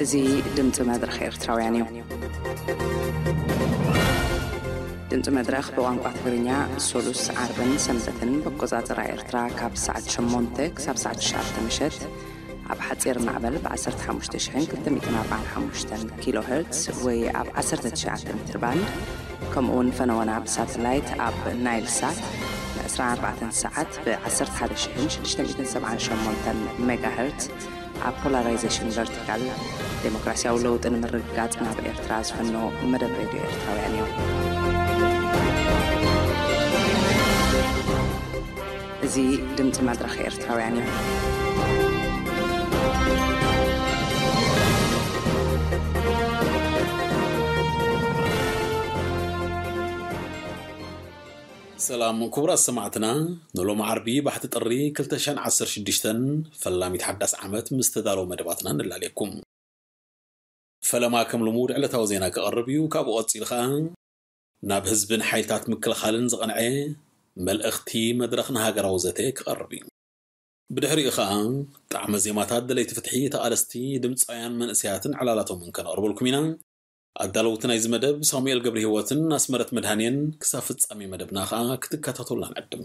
እዚ ድምፂ መድረኽ ኤርትራውያን እዩ። ድምፂ መድረኽ ብቋንቋ ትግርኛ ሶሉስ፣ ዓርብን ሰንበትን ብቆፃፅራ ኤርትራ ካብ ሰዓት ሸሞንተ ክሳብ ሰዓት ትሽዓተ ምሸት ኣብ ሓፂር ማዕበል ብ15,245 ኪሎ ሄርትስ ወይ ኣብ 19 ሜትር ባንድ፣ ከምኡ እውን ፈነወና ብሳተላይት ኣብ ናይል ሳት ን24 ሰዓት ብ11,678 ሜጋ ሄርትስ ኣብ ፖላራይዜሽን ቨርቲካል፣ ዴሞክራሲያዊ ለውጢ ንምርግጋጽ ናብ ኤርትራ ዝፍኖ መደብ ሬድዮ ኤርትራውያን እዩ። እዚ ድምፂ መድረኽ ኤርትራውያን እዩ። ሰላም ክቡራት ሰማዕትና፣ ንሎሚ ዓርቢ ባሕቲ ጥሪ ክልተ ሽሕን ዓሰርተ ሽዱሽተን ፈላሚት ሓዳስ ዓመት ምስ ተዳለወ መደባትና ንላለየኩም። ፈለማ ከም ልሙድ ዕለታዊ ዜና ክቐርብ እዩ። ካብኡ ቀጺሉ ኸኣ ናብ ህዝብን ሓይልታት ምክልኻልን ዝቐንዐ መልእኽቲ መድረኽ ንሃገራዊ ዘተ ክቐርብ እዩ። ብድሕሪኡ ኸኣ ጣዕመ ዜማታት ደለይቲ ፍትሒ፣ ተቓለስቲ፣ ድምጻውያን መንእሰያትን ዕላላቶምን ከነቕርበልኩም ኢና። ኣዳለውቲ ናይዚ መደብ ሳሙኤል ገብረ ህይወትን ኣስመረት መድሃንየን። ክሳብ ፍጻሜ መደብና ኸኣ ክትከታተሉና ንዕድም።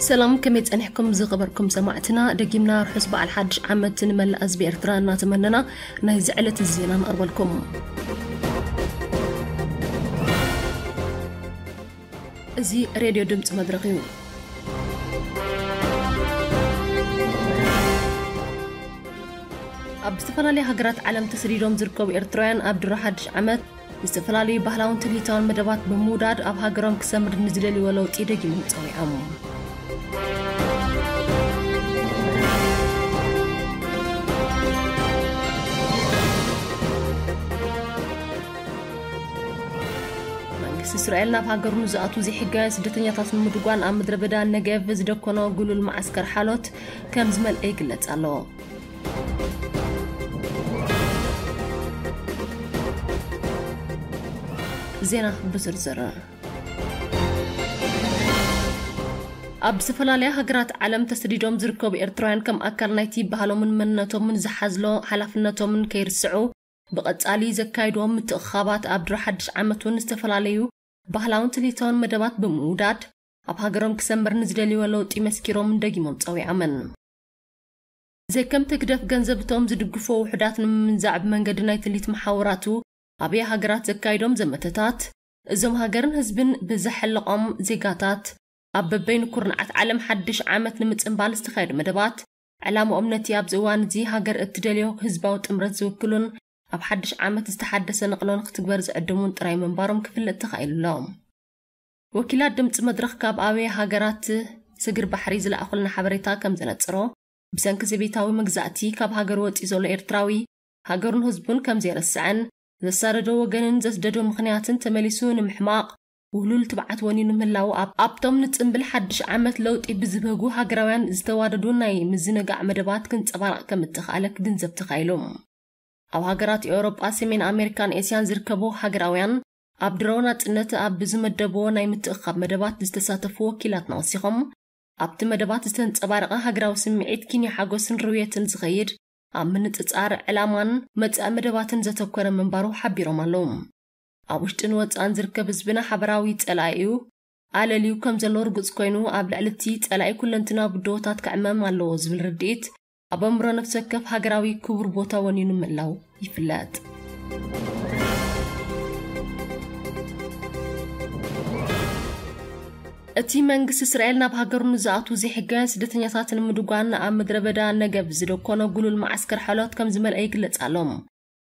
ሰላም፣ ከመይ ጸኒሕኩም ዝኸበርኩም ሰማዕትና? ደጊምና ርሑስ በዓል ሓድሽ ዓመት ንመላእ ህዝቢ ኤርትራ እናተመነና፣ ናይዚ ዕለት እዚ ዜና ነቕርበልኩም። እዚ ሬድዮ ድምፂ መድረኽ እዩ። ኣብ ዝተፈላለያ ሃገራት ዓለም ተሰዲዶም ዝርከቡ ኤርትራውያን ኣብ ድሮ ሓድሽ ዓመት ዝተፈላለዩ ባህላውን ትልሂታውን መደባት ብምውዳድ ኣብ ሃገሮም ክሰምር ንዝደልይዎ ለውጢ ደጊሞም ጸዊዖም። መንግስቲ እስራኤል ናብ ሃገሩ ንዝኣትዉ ዘይሕጋውያን ስደተኛታት ንምድጓን ኣብ ምድረ በዳ ነገቭ ዝደኮኖ ግሉል መዓስከር ሓሎት ከም ዝመልአ ይግለጽ ኣሎ። ዜና ብዝርዝር። ኣብ ዝተፈላለያ ሃገራት ዓለም ተሰዲዶም ዝርከቡ ኤርትራውያን ከም ኣካል ናይቲ ባህሎምን መንነቶምን ዝሓዝሎ ሓላፍነቶምን ከይርስዑ ብቐጻሊ ዘካይድዎም ምትእኽኻባት ኣብ ድሮ ሓድሽ ዓመት እውን ዝተፈላለዩ ባህላውን ትልሂታውን መደባት ብምውዳድ ኣብ ሃገሮም ክሰምር ንዝደልይዎ ለውጢ መስኪሮምን ደጊሞም ጸዊዖምን። ዘይከም ተግደፍ ገንዘብቶም ዝድግፎ ውሑዳት ንምምንዛዕ ብመንገዲ ናይ ትልሂት መሓውራቱ ኣብየ ሃገራት ዘካይዶም ዘመተታት፣ እዞም ሃገርን ህዝብን ብዘሐለቖም ዜጋታት ኣብ በበይኑ ኩርናዓት ዓለም ሓድሽ ዓመት ንምጽንባል ዝተኻየዱ መደባት፣ ዕላምኦም ነቲ ኣብዚ እዋን እዚ ሃገር እትደልዮ ህዝባዊ ጥምረት ዝውክሉን ኣብ ሓድሽ ዓመት ዝተሓደሰ ንቕሎን ክትግበር ዝዕድሙን ጥራይ ምንባሮም ክፍለጥ ተኻኢሉ ኣሎ። ወኪላት ድምፂ መድረኽ ካብ ኣበየ ሃገራት ስግር ባሕሪ ዝለኣኹልና ሓበሬታ ከም ዘነጽሮ፣ ብሰንኪ ዘቤታዊ መግዛእቲ ካብ ሃገር ወፂኡ ዘሎ ኤርትራዊ፣ ሃገሩን ህዝቡን ከም ዘይረስዐን፣ ዘሳደዶ ወገንን ዘስደዶ ምኽንያትን ተመሊሱ ንምሕማቕ ውህሉል ትብዓት ወኒኑ ምህላዉ፣ ኣብ-፣ ኣብቶም ንጽምብል ሓድሽ ዓመት ለውጢ ብዝብህጉ ሃገራውያን ዝተዋደዱ ናይ ምዝንጋዕ መደባት ክንጸባረቕ ከም እተኻእለ ክግንዘብ ተኻኢሉ። ኣብ ሃገራት ኤውሮጳ፣ ሰሜን ኣሜሪካን ኤስያን ዝርከቡ ሃገራውያን፣ ኣብ ድሮ ናጽነት ኣብ ዝመደብዎ ናይ ምትእኽኻብ መደባት ዝተሳተፉ ወኪላትና ወሲኾም፣ ኣብቲ መደባት ዝተንጸባረቐ ሃገራዊ ስምዒት ኪንዮ ሓጎስን ርውየትን ዝኸይድ፣ ኣብ ምንጽጻር ዕላማን መጻኢ መደባትን ዘተኮረ ምንባሩ ሓቢሮም ኣለዉ። ኣብ ውሽጥን ወጻእን ዝርከብ ህዝብና ሓበራዊ ጸላኢኡ ኣለልዩ ከም ዘሎ ርጉጽ ኮይኑ፣ ኣብ ልዕሊ እቲ ጸላኢ ኩለንትናዊ ብድሆታት ክዕመም ኣለዎ ዝብል ርድኢት ኣብ ኣእምሮ ነፍሲ ወከፍ ሃገራዊ ክቡር ቦታ ወኒኑ ምህላው ይፍለጥ። እቲ መንግስቲ እስራኤል ናብ ሃገሩ ንዝኣትዉ ዘይሕጋውያን ስደተኛታት ንምድጓን ኣብ ምድረ በዳ ነገብ ዝደኮኖ ጉሉል መዓስከር ሓሎት ከም ዝመልአ ይግለጽ ኣሎ።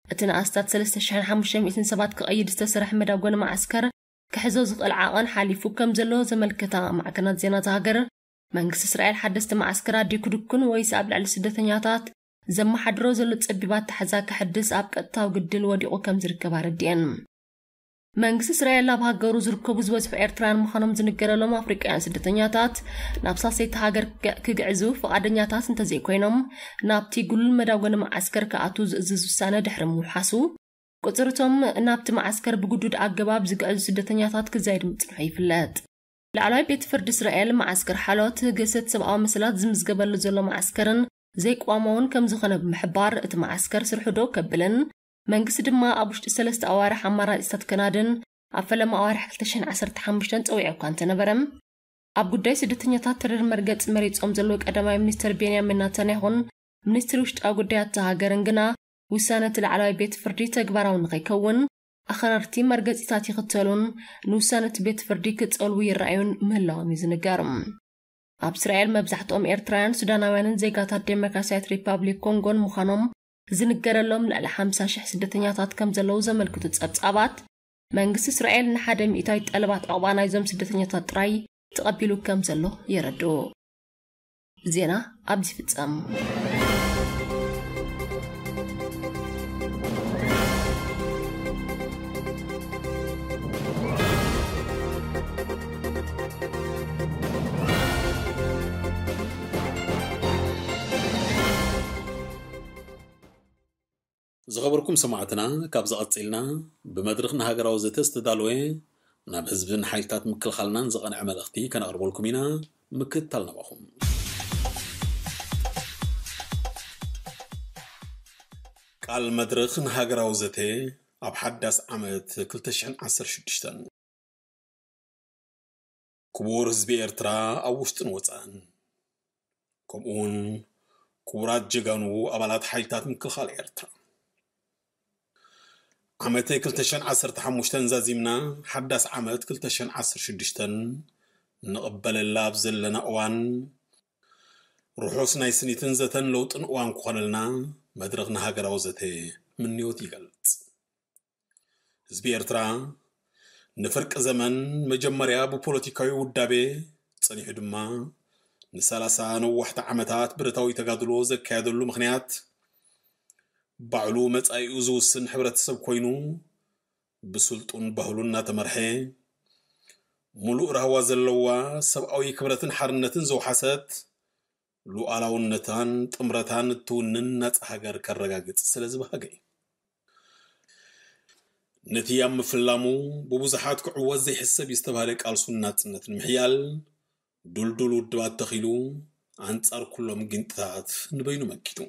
እቲ ንኣስታት ሰለስተ ሽሕን ሓሙሽተ ሚእትን ሰባት ክቐይድ ዝተሰርሐ መዳጎኒ መዓስከር ክሕዞ ዝኽእል ዓቐን ሓሊፉ ከም ዘሎ ዘመልከታ ማዕከናት ዜና እታ ሃገር፣ መንግስቲ እስራኤል ሓደስቲ መዓስከራት ድዩ ክድኩን ወይስ ኣብ ልዕሊ ስደተኛታት ዘመሓድሮ ዘሎ ጸቢብ ኣተሓሕዛ ክሕድስ ኣብ ቀጥታዊ ግድል ወዲቑ ከም ዝርከብ ኣረዲኤን። መንግስቲ እስራኤል ኣብ ሃገሩ ዝርከቡ ዝበዝሑ ኤርትራውያን ምዃኖም ዝንገረሎም ኣፍሪቃውያን ስደተኛታት ናብ ሳልሰይቲ ሃገር ክግ- ክግዕዙ ፍቓደኛታት እንተዘይኮይኖም፣ ናብቲ ግሉል መዳጎኒ መዓስከር ክኣትዉ ዝእዝዝ ውሳነ ድሕሪ ምውሓሱ፣ ቁጽርቶም ናብቲ መዓስከር ብግዱድ ኣገባብ ዝግዕዙ ስደተኛታት ክዛይድ ምጽንሑ ይፍለጥ። ላዕለዋይ ቤት ፍርዲ እስራኤል፣ መዓስከር ሓሎት ግህሰት ሰብኣዊ መሰላት ዝምዝገበሉ ዘሎ መዓስከርን ዘይቅዋማውን ከም ዝኾነ ብምሕባር፣ እቲ መዓስከር ስርሑ ደው ከብልን መንግስቲ ድማ ኣብ ውሽጢ ሰለስተ ኣዋርሕ ኣማራጺታት ከናድን ኣብ ፈለማ ኣዋርሕ ክልተ ሽሕን ዓሰርተ ሓሙሽተን ጸዊዑ እኳ እንተነበረ፣ ኣብ ጉዳይ ስደተኛታት ተሪር መርገጺ መሪጾም ዘለዉ ቀዳማይ ሚኒስትር ቤንያሚን ናታንያሁን ሚኒስትሪ ውሽጣዊ ጉዳያት እታ ሃገርን ግና ውሳነ እቲ ላዕለዋይ ቤት ፍርዲ ተግባራዊ ንኸይከውን ኣኽረርቲ መርገጺታት ይኽተሉን ንውሳነ እቲ ቤት ፍርዲ ክጸልዉ ይረኣዩን ምህላዎም እዩ ዝንገር። ኣብ እስራኤል መብዛሕትኦም ኤርትራውያን፣ ሱዳናውያንን ዜጋታት ዴሞክራሲያዊት ሪፓብሊክ ኮንጎን ምዃኖም ዝንገረሎም ልዕሊ ሓምሳ ሽሕ ስደተኛታት ከም ዘለዉ ዘመልክቱ ጸብጻባት፣ መንግስቲ እስራኤል ንሓደ ሚእታዊት ጠለባት ዑቕባ ናይዞም ስደተኛታት ጥራይ ተቐቢሉ ከም ዘሎ የረድኡ። ዜና ኣብዚ ይፍጸም። ዝኸበርኩም ሰማዕትና፣ ካብ ዝቐጽልና ብመድረኽ ንሃገራዊ ዘተ ዝተዳለወ ናብ ህዝብን ሓይልታት ምክልኻልናን ዝቐንዐ መልእኽቲ ከነቕርበልኩም ኢና። ምክትታል ናባኹም። ቃል መድረኽ ንሃገራዊ ዘተ ኣብ ሓዳስ ዓመት ክልተ ሽሕን ዓሰርተ ሽዱሽተን። ክቡር ህዝቢ ኤርትራ ኣብ ውሽጥን ወጻእን፣ ከምኡውን ክቡራት ጀጋኑ ኣባላት ሓይልታት ምክልኻል ኤርትራ፣ ዓመተ ክልተ ሽሕን ዓሰርተ ሓሙሽተን ዛዚምና ሓዳስ ዓመት ክልተ ሽሕን ዓሰርተ ሽዱሽተን ንቕበለላ ኣብ ዘለና እዋን፣ ርሑስ ናይ ስኒትን ዘተን ለውጥን እዋን ክኾነልና መድረኽ ንሃገራዊ ዘተ ምንዮት ይገልጽ። ህዝቢ ኤርትራ ንፍርቂ ዘመን መጀመርያ ብፖለቲካዊ ውዳቤ፣ ጸኒሑ ድማ ንሰላሳ ነዋሕቲ ዓመታት ብረታዊ ተጋድሎ ዘካየደሉ ምኽንያት፣ ባዕሉ መጻኢኡ ዝውስን ሕብረተሰብ ኮይኑ፣ ብስልጡን ባህሉ እናተመርሐ፣ ሙሉእ ራህዋ ዘለዋ፣ ሰብኣዊ ክብረትን ሓርነትን ዘውሓሰት፣ ሉዓላውነታን ጥምረታን እትውንን ናጻ ሃገር ከረጋግጽ ስለ ዝበሃገ እዩ። ነቲ ኣብ ምፍላሙ ብብዙሓት ክዕወት ዘይሕሰብ እዩ ዝተባህለ ቃልሱን ናጽነትን ምሕያል፣ ዱልዱል ውድባት ተኺሉ፣ ኣንጻር ኩሎም ጊንጥታት ንበይኑ መኪቱ።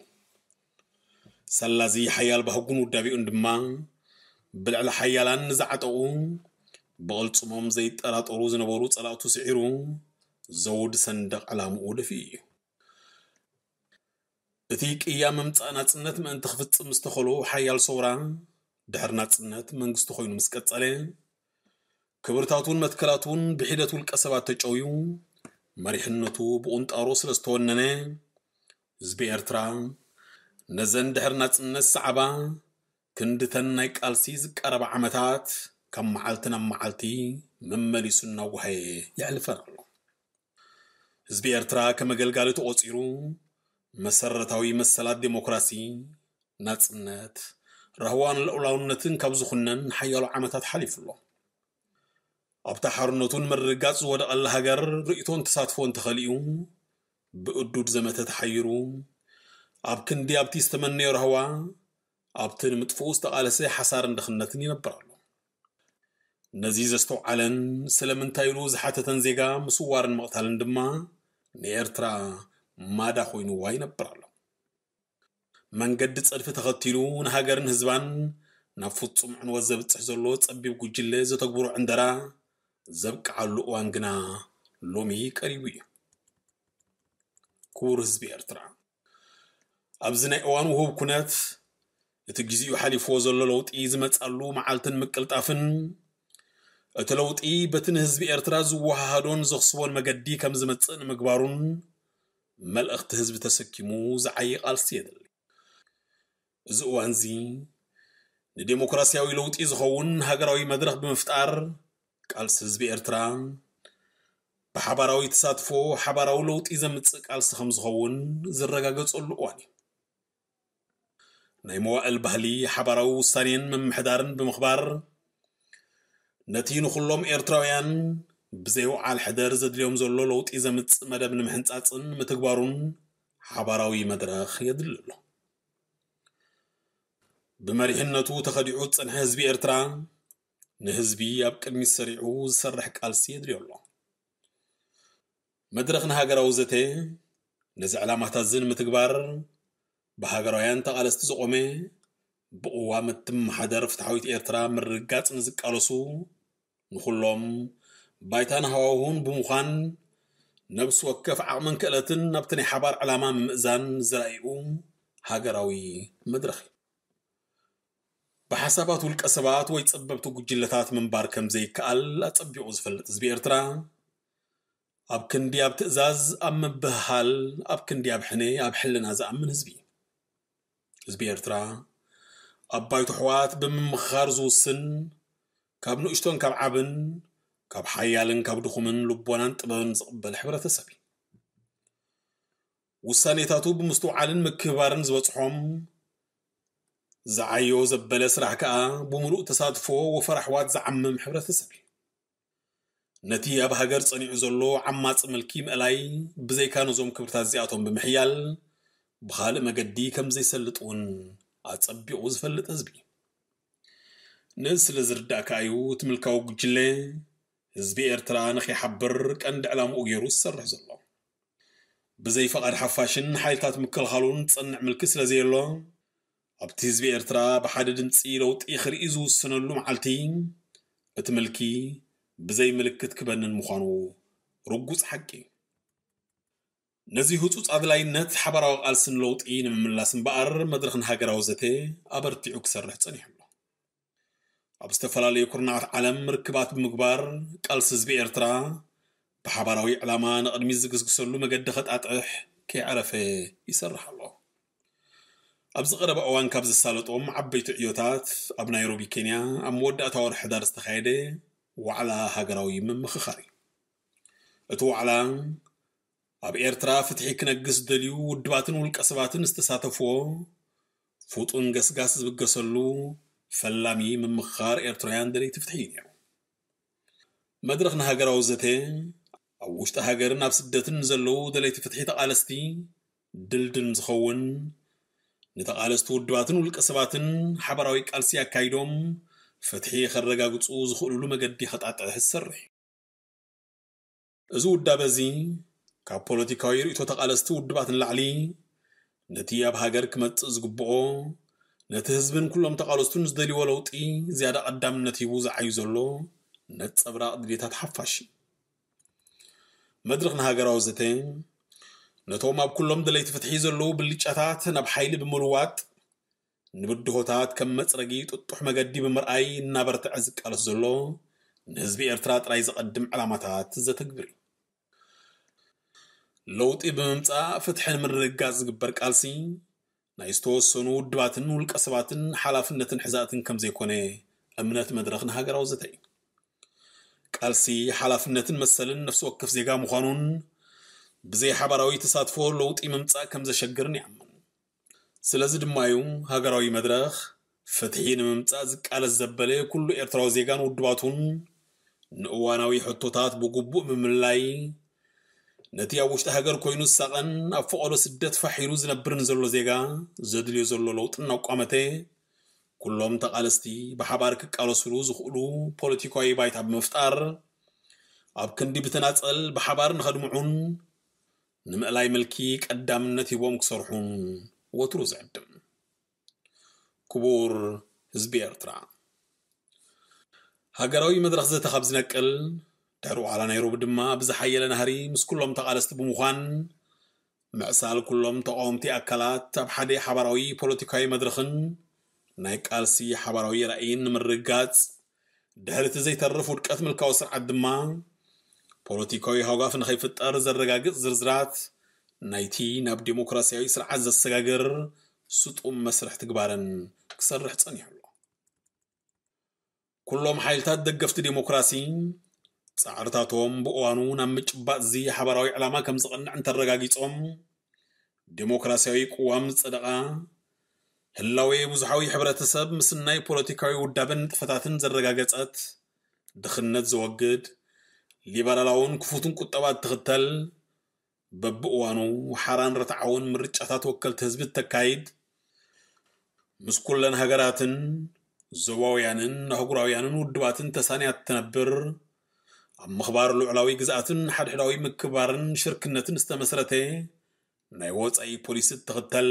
ሰላዚ ሓያል ባህጉን ውዳቤኡን ድማ፣ ብልዕሊ ሓያላን ንዝዓጠቑ፣ ብቕልጽሞም ዘይጠራጠሩ ዝነበሩ ጸላእቱ ስዒሩ፣ ዘውድ ሰንደቕ ዕላምኡ ደፊኡ እዩ። እቲ ቅያ ምምጻእ ናጽነት ምእንቲ ክፍጽም ዝተኸሎ ሓያል ሰውራ፣ ድሕሪ ናጽነት መንግስቲ ኮይኑ ምስ ቀጸለ፣ ክብርታቱን መትከላቱን ብሒደት ውልቀ ሰባት ተጨውዩ፣ መሪሕነቱ ብቁንጣሮ ስለ ዝተወነነ፣ ህዝቢ ኤርትራ ነዘን ድሕሪ ናጽነት ሰዓባ ክንድተን ናይ ቃልሲ ዝቃረባ ዓመታት ካብ መዓልቲ ናብ መዓልቲ መመሊሱ እናጓሃየ የሕልፈን ኣሎ። ህዝቢ ኤርትራ ከም ኣገልጋሊ ተቖጺሩ፣ መሰረታዊ መሰላት ዴሞክራሲ፣ ናጽነት፣ ራህዋን ልኡላውነትን ካብ ዝኹነን ሓያሎ ዓመታት ሓሊፉ ኣሎ። ኣብታ ሓርነቱን ምርግጋጽ ዝወደቐላ ሃገር ርእይቶን ተሳትፎን ተኸሊኡ፣ ብእዱድ ዘመተ ተሓይሩ፣ ኣብ ክንዲ ኣብቲ ዝተመነዮ ራህዋ፣ ኣብቲ ንምጥፍኡ ዝተቓለሰ ሓሳርን ድኽነትን ይነብር ኣሎ። ነዚ ዘስተውዓለን ስለምንታይ ኢሉ ዝሓተተን ዜጋ ምስዋርን ምቕታልን ድማ ንኤርትራ ማዳ ኮይንዋ ይነብር ኣሎ። መንገዲ ጸድፊ ተኸቲሉ ንሃገርን ህዝባን ናብ ፍጹም ዕንወት ዘብጽሕ ዘሎ ጸቢብ ጉጅለ ዘተግብሮ ዕንደራ ዘብቅዓሉ እዋን ግና ሎሚ ቀሪቡ እዩ። ክቡር ህዝቢ ኤርትራ፣ ኣብዚ ናይ እዋን ውሁብ ኩነት፣ እቲ ግዜኡ ሓሊፍዎ ዘሎ ለውጢ ዝመጻሉ መዓልትን ምቅልጣፍን፣ እቲ ለውጢ በቲ ንህዝቢ ኤርትራ ዝወሃሃዶን ዘኽስቦን መገዲ ከም ዝመጽእ ንምግባሩን፣ መልእኽቲ ህዝቢ ተሰኪሙ ዝዓዪ ቃልሲ የድሊ። እዚ እዋንዚ ንዴሞክራሲያዊ ለውጢ ዝኸውን ሃገራዊ መድረኽ ብምፍጣር፣ ቃልሲ ህዝቢ ኤርትራ ብሓባራዊ ተሳትፎ ሓባራዊ ለውጢ ዘምጽእ ቃልሲ ከም ዝኸውን ዝረጋገጸሉ እዋን እዩ። ናይ መዋእል ባህሊ ሓባራዊ ውሳኔን ምምሕዳርን ብምኽባር፣ ነቲ ንኹሎም ኤርትራውያን ብዘይ ውዓል ሕደር ዘድልዮም ዘሎ ለውጢ ዘምጽእ መደብ ንምሕንጻጽን ምትግባሩን ሓባራዊ መድረኽ የድሊ ኣሎ። ብመሪሕነቱ ተኸዲዑ ዝጸንሐ ህዝቢ ኤርትራ፣ ንህዝቢ ኣብ ቅድሚት ሰሪዑ ዝሰርሕ ቃልሲ የድልዮ ኣሎ። መድረኽ ንሃገራዊ ዘተ ነዚ ዕላማታት እዚ ንምትግባር፣ ብሃገራውያን ተቓለስቲ ዝቖመ፣ ብቕዋም እትመሓደር ፍትሓዊት ኤርትራ ምርግጋጽ ንዝቃለሱ፣ ንኹሎም ባይታን ሃዋሁን ብምዃን፣ ነብሲ ወከፍ ዓቕምን ክእለትን ናብቲ ናይ ሓባር ዕላማ ምምእዛን ዘራእዩ ሃገራዊ መድረኽ እዩ። ብሓሳባት ውልቀ ሰባት ወይ ጸበብቲ ጉጅለታት ምንባር ከም ዘይከኣል ኣጸቢቑ ዝፈልጥ ህዝቢ ኤርትራ፣ ኣብ ክንዲ ኣብ ትእዛዝ፣ ኣብ ምብህሃል፣ ኣብ ክንዲ ኣብ ሕነ፣ ኣብ ሕልና ዝኣምን ህዝቢ እዩ። ህዝቢ ኤርትራ ኣብ ባይቶ ኣሕዋት ብምምኽኻር ዝውስን፣ ካብ ንእሽቶን ካብ ዓብን፣ ካብ ሓያልን ካብ ድኹምን ልቦናን ጥበብን ዝቕበል ሕብረተሰብ እዩ። ውሳኔታቱ ብምስትውዓልን ምክብባርን ዝበጽሖም፣ ዝዓዮ ዘበለ ስራሕ ከኣ ብምሉእ ተሳትፎ ወፈር ኣሕዋት ዝዓምም ሕብረተሰብ እዩ። ነቲ ኣብ ሃገር ጸኒዑ ዘሎ ዓማጺ ምልኪ ምእላይ፣ ብዘይካ ነዞም ክብርታት እዚኣቶም ብምሕያል፣ ብኻልእ መገዲ ከም ዘይሰልጥ እውን ኣጸቢቑ ዝፈልጥ ህዝቢ እዩ። ነዚ ስለ ዝርዳእ ከኣ እዩ እቲ ምልካዊ ጉጅለ ህዝቢ ኤርትራ ንኸይሓብር ቀንዲ ዕላምኡ ገይሩ ዝሰርሕ ዘሎ። ብዘይ ፈቓድ ሓፋሽን ሓይልታት ምክልኻሉን ዝጸንዕ ምልኪ ስለ ዘየሎ፣ ኣብቲ ህዝቢ ኤርትራ ብሓደ ድምጺ ለውጢ ክርኢ ዝውስነሉ መዓልቲ፣ እቲ ምልኪ ብዘይ ምልክት ክበንን ምዃኑ ርጉጽ ሓቂ እዩ። ነዚ ህጹጽ ኣድላይነት ሓባራዊ ቃልሲ ንለውጢ ንምምላስ እምበኣር፣ መድረኽ ንሃገራዊ ዘተ ኣበርቲዑ ክሰርሕ ጸኒሑ ኣሎ። ኣብ ዝተፈላለዩ ኩርናዓት ዓለም ርክባት ብምግባር፣ ቃልሲ ህዝቢ ኤርትራ ብሓባራዊ ዕላማ ንቕድሚት ዝግስግሰሉ መገዲ ከጣጥሕ ከይዓረፈ ይሰርሕ ኣሎ። ኣብዚ ቀረባ እዋን ካብ ዘሳለጦም ዓበይቲ ዕዮታት፣ ኣብ ናይሮቢ ኬንያ ኣብ መወዳእታ ወርሒ ሕዳር ዝተኻየደ ዋዕላ ሃገራዊ ምምኽኻር እዩ። እቲ ዋዕላ፣ ኣብ ኤርትራ ፍትሒ ክነግስ ዝደልዩ ውድባትን ውልቀ ሰባትን ዝተሳተፍዎ፣ ፍጡን ገስጋስ ዝብገሰሉ ፈላሚ ምምኽኻር ኤርትራውያን ደለይቲ ፍትሒ እዩ ነይሩ። መድረኽ ንሃገራዊ ዘተ፣ ኣብ ውሽጢ ሃገርን ኣብ ስደትን ንዘለዉ ደለይቲ ፍትሒ ተቓለስቲ ድልድል ዝኸውን፣ ንተቓለስቲ ውድባትን ውልቀ ሰባትን ሓባራዊ ቃልሲ ኣካይዶም ፍትሒ ከረጋግጹ ዝኽእሉሉ መገዲ ከጣጥሕ ዝሰርሕ እዩ። እዚ ውዳበ እዚ፣ ካብ ፖለቲካዊ ርእይቶ ተቓለስቲ ውድባት ንላዕሊ፣ ነቲ ኣብ ሃገር ክመጽእ ዝግብኦ፣ ነቲ ህዝብን ኩሎም ተቓለስቱን ዝደልይዎ ለውጢ ዝያዳ ቀዳምነት ሂቡ ዝዓዩ ዘሎ ነጸብራቕ ድሌታት ሓፋሽ እዩ። መድረኽ ንሃገራዊ ዘተ፣ ነቶም ኣብ ኩሎም ደለይቲ ፍትሒ ዘለዉ ብልጫታት ናብ ሓይሊ ብምልዋጥ፣ ንብድሆታት ከም መጽረጊ ጥጡሕ መገዲ ብምርኣይ እናበርትዐ ዝቃለስ ዘሎ፣ ንህዝቢ ኤርትራ ጥራይ ዘቐድም ዕላማታት ዘተግብር እዩ። ለውጢ ብምምጻእ ፍትሒ ንምርግጋጽ ዝግበር ቃልሲ፣ ናይ ዝተወሰኑ ውድባትን ውልቀ ሰባትን ሓላፍነትን ሕዛእትን ከም ዘይኮነ እምነት መድረኽ ንሃገራዊ ዘተ እዩ። ቃልሲ ሓላፍነትን መሰልን ነፍሲ ወከፍ ዜጋ ምዃኑን፣ ብዘይ ሓባራዊ ተሳትፎ ለውጢ ምምጻእ ከም ዘሸግርን ይኣምን። ስለዚ ድማ እዩ ሃገራዊ መድረኽ ፍትሒ ንምምጻእ ዝቃለስ ዘበለ ኩሉ ኤርትራዊ ዜጋን ውድባቱን ንእዋናዊ ሕቶታት ብግቡእ ምምላይ፣ ነቲ ኣብ ውሽጢ ሃገር ኮይኑ ዝሳቐን ኣብ ፈቐዶ ስደት ፋሕ ኢሉ ዝነብርን ዘሎ ዜጋ ዘድልዮ ዘሎ ለውጥን ኣቋመተ፣ ኩሎም ተቓለስቲ ብሓባር ክቃለስሉ ዝኽእሉ ፖለቲካዊ ባይታ ብምፍጣር፣ ኣብ ክንዲ ብተናጸል ብሓባር ንኸድምዑን ንምእላይ ምልኪ ቀዳምነት ሂቦም ክሰርሑን ወትሩ ዝዕድም። ክቡር ህዝቢ ኤርትራ፣ ሃገራዊ መድረኽ ዘተ ካብ ዝነቅል፣ ድሕሪ ዋዕላ ናይሮቢ ድማ ብዝሓየለ ናህሪ ምስ ኩሎም ተቓለስቲ ብምዃን፣ ምዕሳል ኩሎም ተቓወምቲ ኣካላት ኣብ ሓደ ሓባራዊ ፖለቲካዊ መድረኽን ናይ ቃልሲ ሓባራዊ ራእይን ንምርግጋጽ፣ ድሕሪ እቲ ዘይተርፍ ውድቀት ምልካዊ ስርዓት ድማ፣ ፖለቲካዊ ሃጓፍ ንኸይፍጠር ዘረጋግጽ ዝርዝራት ናይቲ ናብ ዴሞክራሲያዊ ስርዓት ዘሰጋግር ስጡም መስርሕ ትግባረን ክሰርሕ ጸኒሑ ኣሎ። ኩሎም ሓይልታት ደገፍቲ ዴሞክራሲ፣ ጻዕርታቶም ብእዋኑ ናብ ምጭባጥ እዚ ሓባራዊ ዕላማ ከም ዝቐንዕ እንተረጋጊጾም፣ ዴሞክራሲያዊ ቅዋም ዝጸደቓ፣ ህላዌ ብዙሓዊ ሕብረተሰብ ምስ ናይ ፖለቲካዊ ውዳበን ንጥፈታትን ዘረጋገጸት፣ ድኽነት ዘወግድ፣ ሊበራላውን ክፉትን ቁጠባ እትኽተል፣ በብእዋኑ ሓራን ርትዓውን ምርጫታት ወከልቲ ህዝቢ እተካይድ፣ ምስ ኩለን ሃገራትን ዞባውያንን ኣህጉራውያንን ውድባትን ተሳንያ እትነብር፣ ኣብ ምኽባር ልዑላዊ ግዝኣትን ሓድሕዳዊ ምክብባርን ሽርክነትን ዝተመስረተ ናይ ወጻኢ ፖሊሲ እትኽተል፣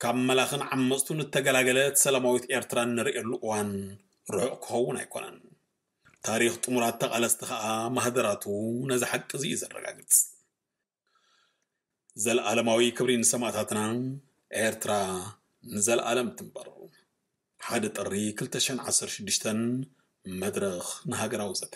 ካብ መላኽን ዓመጽቱን እተገላገለት ሰላማዊት ኤርትራ እንርእየሉ እዋን ርሑቕ ክኸውን ኣይኮነን። ታሪኽ ጥሙራት ተቓለስቲ ኸኣ ማህደራቱ ነዚ ሓቂ እዚ እዩ ዘረጋግጽ። ዘልኣለማዊ ክብሪ ንሰማእታትና። ኤርትራ ንዘልኣለም ትንበር። ሓደ ጥሪ ክልተ ሽሕን ዓሰርተ ሽዱሽተን፣ መድረኽ ንሃገራዊ ዘተ።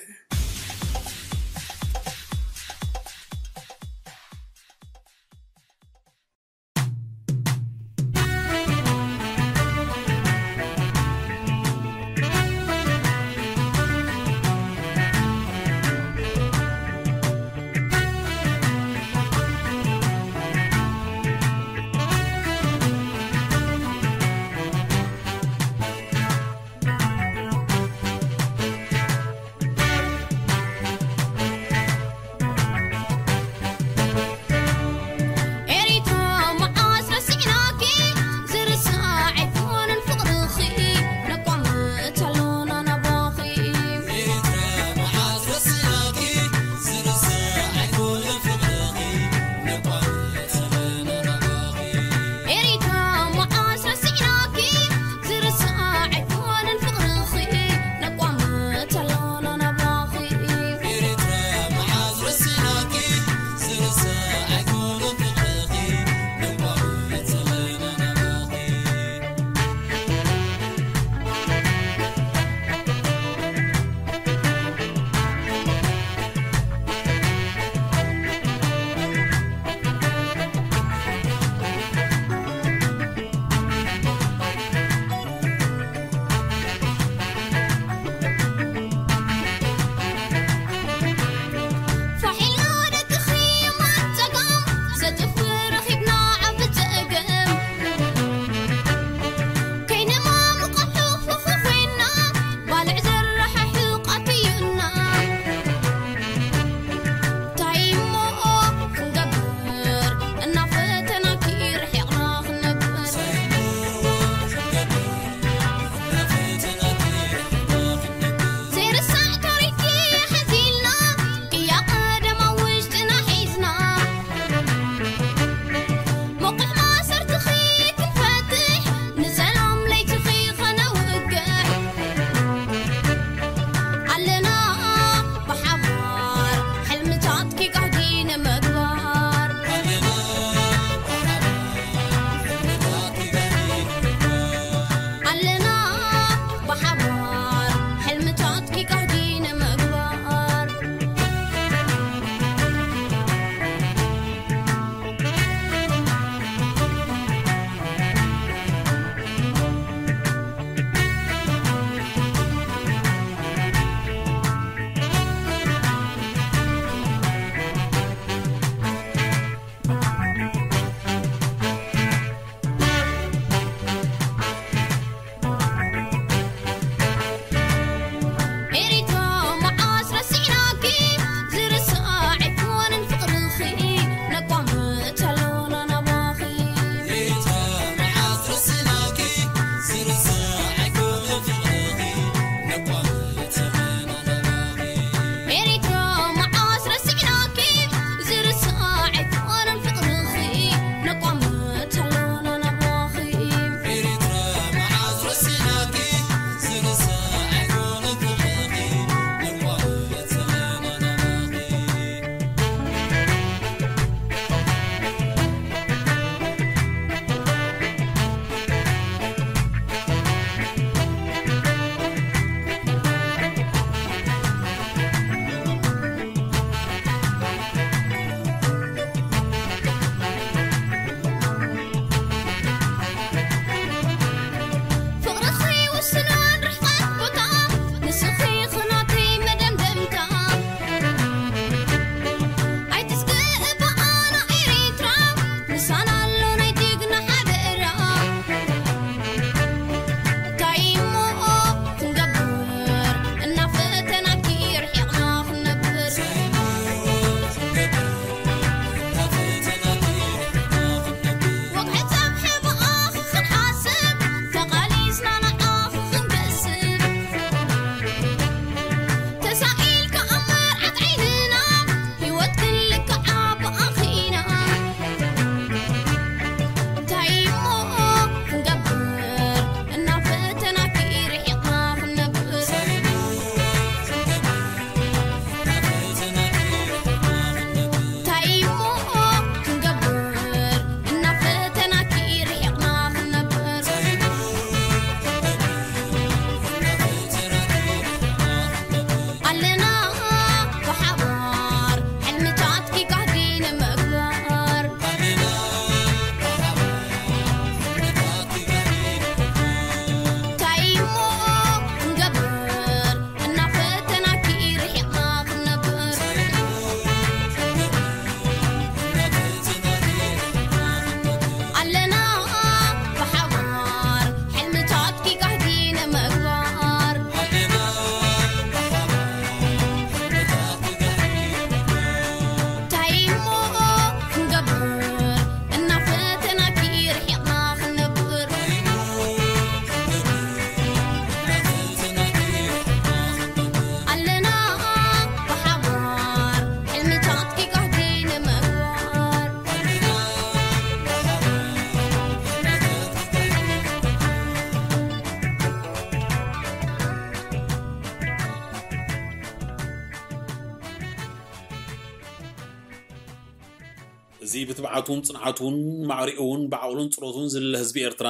እዚ ብትብዓቱን ጽንዓቱን ማዕሪኡን ብዓቕሉን ጽሮቱን ዝልለ ህዝቢ ኤርትራ፣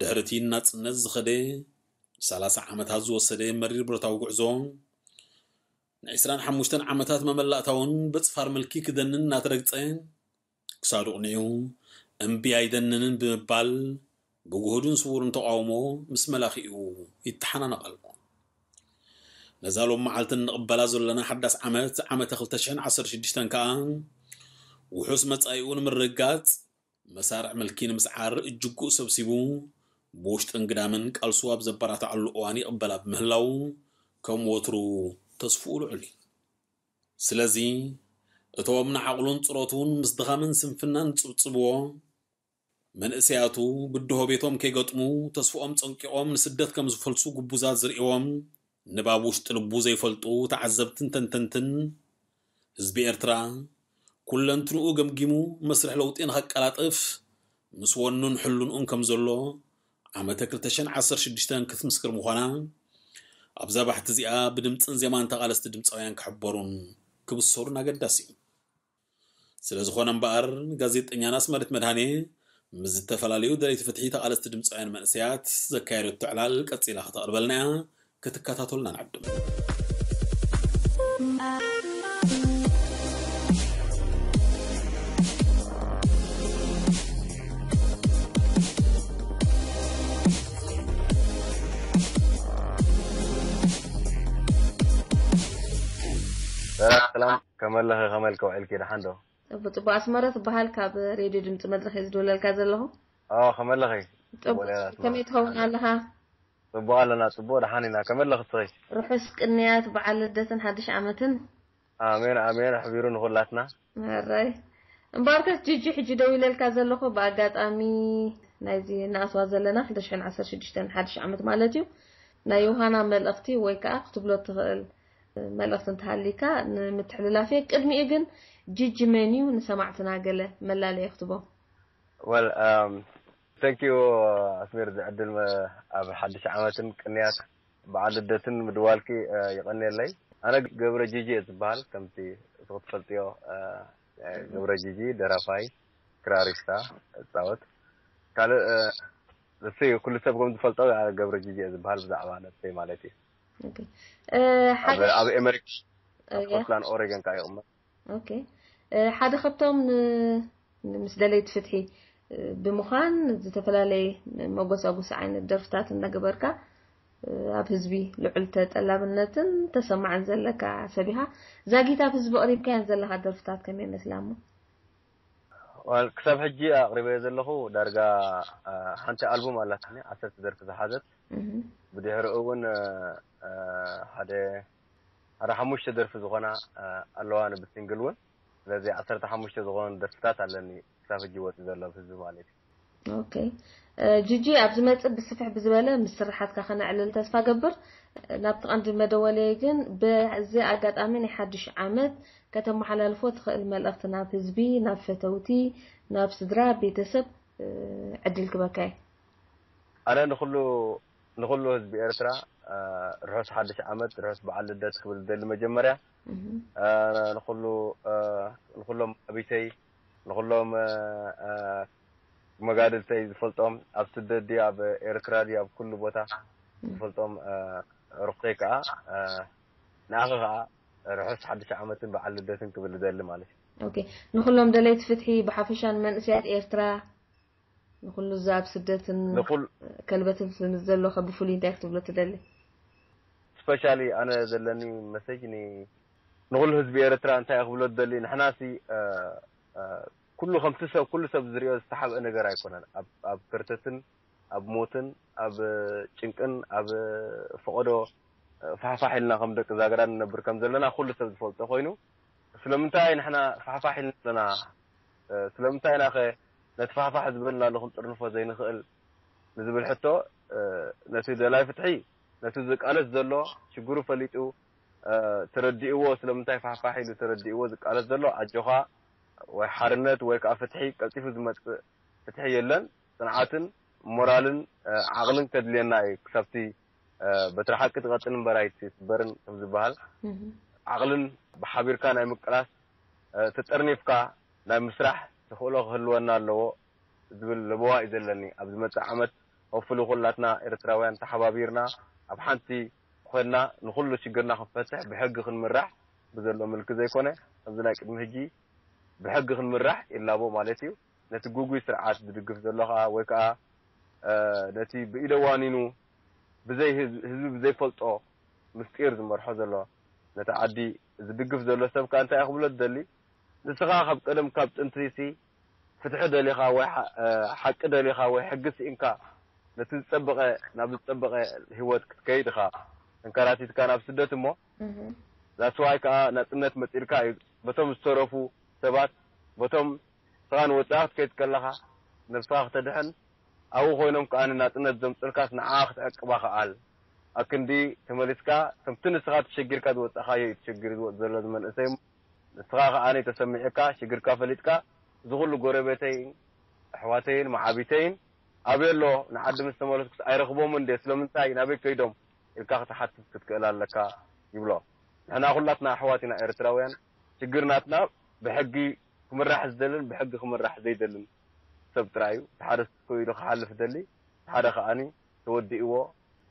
ድሕሪ እቲ ናጽነት ዝኸደ ሰላሳ ዓመታት ዝወሰደ መሪር ብረታዊ ጉዕዞ፣ ን25 ዓመታት መመላእታውን ብጽፋር ምልኪ ክደንን እናተረግጸ፣ ክሳዱ ቅንዑ እምቢ ኣይደንንን ብምባል፣ ብግሁድን ስውርን ተቓውሞ ምስ መላኺኡ ይተሓናነቕ ኣሎ። ነዛ ሎም መዓልቲ እንቕበላ ዘለና ሓዳስ ዓመት፣ ዓመተ ክልተ ሽሕን ዓሰርተ ሽዱሽተን ከኣ፣ ውሑስ መጻኢኡ ንምርግጋጽ፣ መሳርዕ ምልኪ ንምስዓር እጅጉ ሰብሲቡ፣ ብውሽጥን ግዳምን ቃልሱ ኣብ ዘበራትዓሉ እዋን ይቕበላ ብምህላው፣ ከም ወትሩ ተስፍኡ ልዑል እዩ። ስለዚ፣ እቶም ንዓቕሉን ጽሮቱን ምስ ድኻምን ስንፍናን ዝጽብጽብዎ፣ መንእሰያቱ ብድሆ ቤቶም ከይገጥሙ፣ ተስፍኦም ጸንቂቖም ንስደት ከም ዝፈልሱ ግቡዛት ዝርእይዎም፣ ንባብ ውሽጢ ልቡ ዘይፈልጡ ተዓዘብትን ተንተንትን፣ ህዝቢ ኤርትራ፣ ኩለንትንኡ ገምጊሙ መስርሕ ለውጢ ንኸቀላጥፍ፣ ምስ ወኑን ሕልንኡን ከም ዘሎ፣ ዓመተ ክልተ ሽሕን ዓሰርተ ሽዱሽተን ክትምስክር ምዃና፣ ኣብዛ ባሕቲ እዚኣ ብድምጽን ዜማን ተቓለስቲ ድምጻውያን ክሕበሩን ክብሰሩን ኣገዳሲ እዩ። ስለ ዝኾነ እምበኣር፣ ጋዜጠኛና ኣስመረት መድሃኔ ምስ ዝተፈላለዩ ደለይቲ ፍትሒ ተቓለስቲ ድምጻውያን መንእሰያት ዘካየደቶ ዕላል ቀጺላ ከተቕርበልና እያ። ክትከታተሉና ንዕድም። ሰላም ሰላም፣ ከመለኺ? ከመልከ ውዕልኪ? ደሓን ዶ? ጽቡቅ ጽቡቅ። ኣስመረ ትበሃል፣ ካብ ሬድዮ ድምፂ መድረኽ እየ ዝድውለልካ ዘለኹ። ኦ፣ ከመለኺ? ጽቡቅ። ወለላ ኣስመረ። ከመይ ትኸውን ኣለኻ? ጽቡቅ ኣለና፣ ጽቡቅ ደሓን ኢና። ከመለኺ እስኺ? ርሑስ ቅንያት በዓል ልደትን ሓድሽ ዓመትን። ኣሜን ኣሜን፣ ኣሕቢሩ ንኹላትና። ሕራይ። እምበኣርከስ ጂጂ፣ ሕጂ ደው ኢለልካ ዘለኹ ብኣጋጣሚ ናይዚ እናኣስዋ ዘለና ክልተ ሽሕን ዓሰርተ ሽዱሽተን ሓድሽ ዓመት ማለት እዩ። ናይ ዮሃና መልእኽቲ ወይ ከዓ ክትብሎ እትኽእል መልእኽቲ እንተሃሊካ ንምትሕልላፍ እየ። ቅድሚኡ ግን ጂጂ መን እዩ ንሰማዕትና ገለ መላለየ ክትቦ? Well, um, thank you, ኣስሜር፣ እዚ ዕድል መ- ኣብ ሓድሽ ዓመትን ቅንያት በዓል ልደትን ምድዋልኪ፣ እ፣ ይቐንየለይ። ኣነ ገብረ ጂጂ እየ ዝበሃል፣ ከምቲ እሱ ክትፈልጥዮ፣ እ፣ እ፣ ገብረ ጂጂ ደራፋይ፣ ክራሪስታ እጻወት። ካልእ፣ እ፣ እሱ እዩ፣ ኩሉ ሰብ ከም ዝፈልጦ፣ እ፣ ገብረ ጂጂ እየ ዝበሃል ብዛዕባ ነብሰይ ማለት እዩ። ኦኬ። እ፣ ሓደ ኣብ ኣብ ኤመሪክ ኣብ ያ። ፖርትላንድ ኦሬገን ከዓ ይቕመጥ። ኦኬ። እ፣ ሓደ ካብቶም ን- ምስ ደለይቲ ፍትሒ፣ እ፣ ብምዃን ዝተፈላለየ መጎሳጎሲ ዓይነት ደርፍታት እናገበርካ፣ እ፣ ኣብ ህዝቢ ልዑል ተጠላብነትን ተሰማዕን ዘለካ ሰብ ኢኻ። ዛጊት ኣብ ህዝቢ ኣቕሪብካየን ዘለኻ ደርፍታት ከመይ ይመስላ እሞ? ዋል ክሳብ ሕጂ ኣቕሪበዮ ዘለኹ ዳርጋ፣ እ፣ ሓንቲ ኣልቡም ኣላትኒ፣ ዓሰርተ ደርፊ ዝሓዘት። እህ። ብድሕሪኡ እውን፣ እ፣ እ፣ ሓደ ሓደ ሓሙሽተ ደርፊ ዝኾና፣ እ፣ ኣለዋኒ ብሲንግል እውን። ስለዚ ዓሰርተ ሓሙሽተ ዝኾኑ ደርፍታት ኣለኒ ክሳብ ሕጂ ወፂ ዘሎ ኣብ ህዝቢ ማለት እዩ። ኦኬ። እ፣ ጂጂ፣ ኣብ ዝመጽእ ብስፍሕ ብዝበለ ምስ ስራሓትካ ከነዕልል ተስፋ ገብር። ናብቲ ቀንዲ መደወለይ ግን፣ በዚ ኣጋጣሚ ናይ ሓድሽ ዓመት ከተመሓላልፎ ትኽእል መልእኽቲ ናብ ህዝቢ፣ ናብ ፈተውቲ፣ ናብ ስድራ፣ ቤተሰብ፣ እ፣ ዕድል ክበካ እየ። ኣነ ንኹሉ ንኹሉ ህዝቢ ኤርትራ፣ እ፣ ርሑስ ሓድሽ ዓመት፣ ርሑስ በዓል ልደት ክብል ዝደሊ። መጀመርያ፣ እህ። እ፣ ንኹሉ፣ እ፣ ንኹሎም ኣቢተይ፣ ንኹሎም፣ እ፣ እ፣ መጋድልተይ ዝፈልጦም፣ ኣብ ስደት ድዩ ኣብ ኤርትራ ድዩ ኣብ ኩሉ ቦታ ዝፈልጦም፣ እ፣ ርኽተይ ከኣ፣ እ፣ ንኣኺ ከኣ ርሑስ ሓድሽ ዓመትን በዓል ልደትን ክብል ዝደሊ ማለት እዩ። ኦኬ። ንኹሎም ደለይቲ ፍትሒ ብሓፈሻን መንእሰያት ኤርትራ፣ ንኹሉ እዚ ኣብ ስደትን ንኹል- ከልበትን ምስ ዘሎ ከ ብፍሉይ እንታይ ክትብሎ ትደሊ? ስፔሻሊ ኣነ ዘለኒ መሰጅ ን- ንኹሉ ህዝቢ ኤርትራ እንታይ ክብሎ ዝደሊ፣ ንሕናሲ፣ እ፣ እ፣ ኩሉ ከምቲ ሰብ፣ ኩሉ ሰብ ዝሪኦ ዝተሓብአ ነገር ኣይኮነን። ኣብ ኣብ ከርተትን ኣብ ሞትን ኣብ ጭንቅን ኣብ ፈቐዶ ፋሕፋሕ ኢልና ከም ደቂ ዛገዳ ንነብር ከም ዘለና ኩሉ ሰብ ዝፈልጦ ኮይኑ፣ ስለምንታይ ንሕና ፋሕፋሕ ኢልና ኣለና? ስለምንታይ ኢና ኸ ነቲ ፋሕፋሕ ዝበልናሉ ክንጥርንፎ ዘይንኽእል ንዝብል ሕቶ፣ ነቲ ደላይ ፍትሒ፣ ነቲ ዝቃለስ ዘሎ፣ ሽግሩ ፈሊጡ፣ ተረዲእዎ፣ ስለምንታይ ፋሕፋሕ ኢሉ ተረዲእዎ ዝቃለስ ዘሎ፣ ኣጆኻ፣ ወይ ሓርነት ወይ ከዓ ፍትሒ፣ ቀልጢፉ ዝመፅእ ፍትሒ የለን። ፅንዓትን ሞራልን ዓቕልን ከድልየና እዩ ክሳብቲ በትሪ ሓቂ ትቐጥን እምበር ኣይትስበርን ከም ዝበሃል፣ ዓቕልን ብሓቢርካ ናይ ምቅላስ፣ ተጠርኒፍካ ናይ ምስራሕ ተኽእሎ ክህልወና ኣለዎ ዝብል ለበዋ እዩ ዘለኒ። ኣብ ዝመጽእ ዓመት ሆፕፉሊ ኩላትና ኤርትራውያን ተሓባቢርና ኣብ ሓንቲ ኮይና ንኹሉ ሽግርና ክንፈትሕ ብሕጊ ክንምራሕ ብዘሎ ምልኪ ዘይኮነ ከምዚ ናይ ቅድሚ ሕጂ ብሕጊ ክንምራሕ ይላቦ ማለት እዩ። ነቲ ግጉይ ስርዓት ዝድግፍ ዘሎ ከዓ ወይ ከዓ ነቲ ብኢደዋኒኑ ብዘይ ህዝቢ ብዘይፈልጦ ምስጢር ዝመርሖ ዘሎ ነቲ ዓዲ ዝድግፍ ዘሎ ሰብ ከዓ እንታይ ክብሎ ዝደሊ ንስኻ ካብ ቀደም ካብ ጥንትሲ ፍትሒ ደሊኻ ወይ ሓቂ ደሊኻ ወይ ሕጊ ስኢንካ ነቲ ዝጸበቐ ናብ ዝጸበቐ ህይወት ክትከይድ ኢኻ ተንከራቲትካ ናብ ስደት እሞ that's why ከዓ ናጽነት መጺልካ እዩ በቶም ዝተረፉ ሰባት በቶም ንስኻ ንወጻኢ ክትከይድ ከለኻ ነብስኻ ክተድሕን ኣብኡ ኮይኖም ከዓ ንናጽነት ዘምጽልካስ ንዓ ክትዕቅባ ከኣል ኣክንዲ ተመሊስካ ከምቲ ንስኻ ተሸጊርካ ዝወጻኻዮ እዩ ተሸጊሩ ዝወጽእ ዘሎ ዝመንእሰይ ንስኻ ከኣ ተሰሚዕካ ሽግርካ ፈሊጥካ እዚ ኩሉ ጎረቤተይን ኣሕዋተይን መዓቢተይን ኣበይ ኣሎ ንዓዲ ምስ ተመለስኩስ ኣይረኽቦምን ድየ ስለምንታይ ናበይ ከይዶም ኢልካ ክትሓትት ክትክእል ኣለካ ይብሎ። ንሕና ኩላትና ኣሕዋት ኢና ኤርትራውያን። ሽግር ናትና ብሕጊ ክምራሕ ዝደልን ብሕጊ ክምራሕ ዘይደልን ሰብ ጥራይ እዩ። እቲ ሓደ ስቕ ኢሉ ክሓልፍ ዝደሊ፣ እቲ ሓደ ከኣ ተወዲእዎ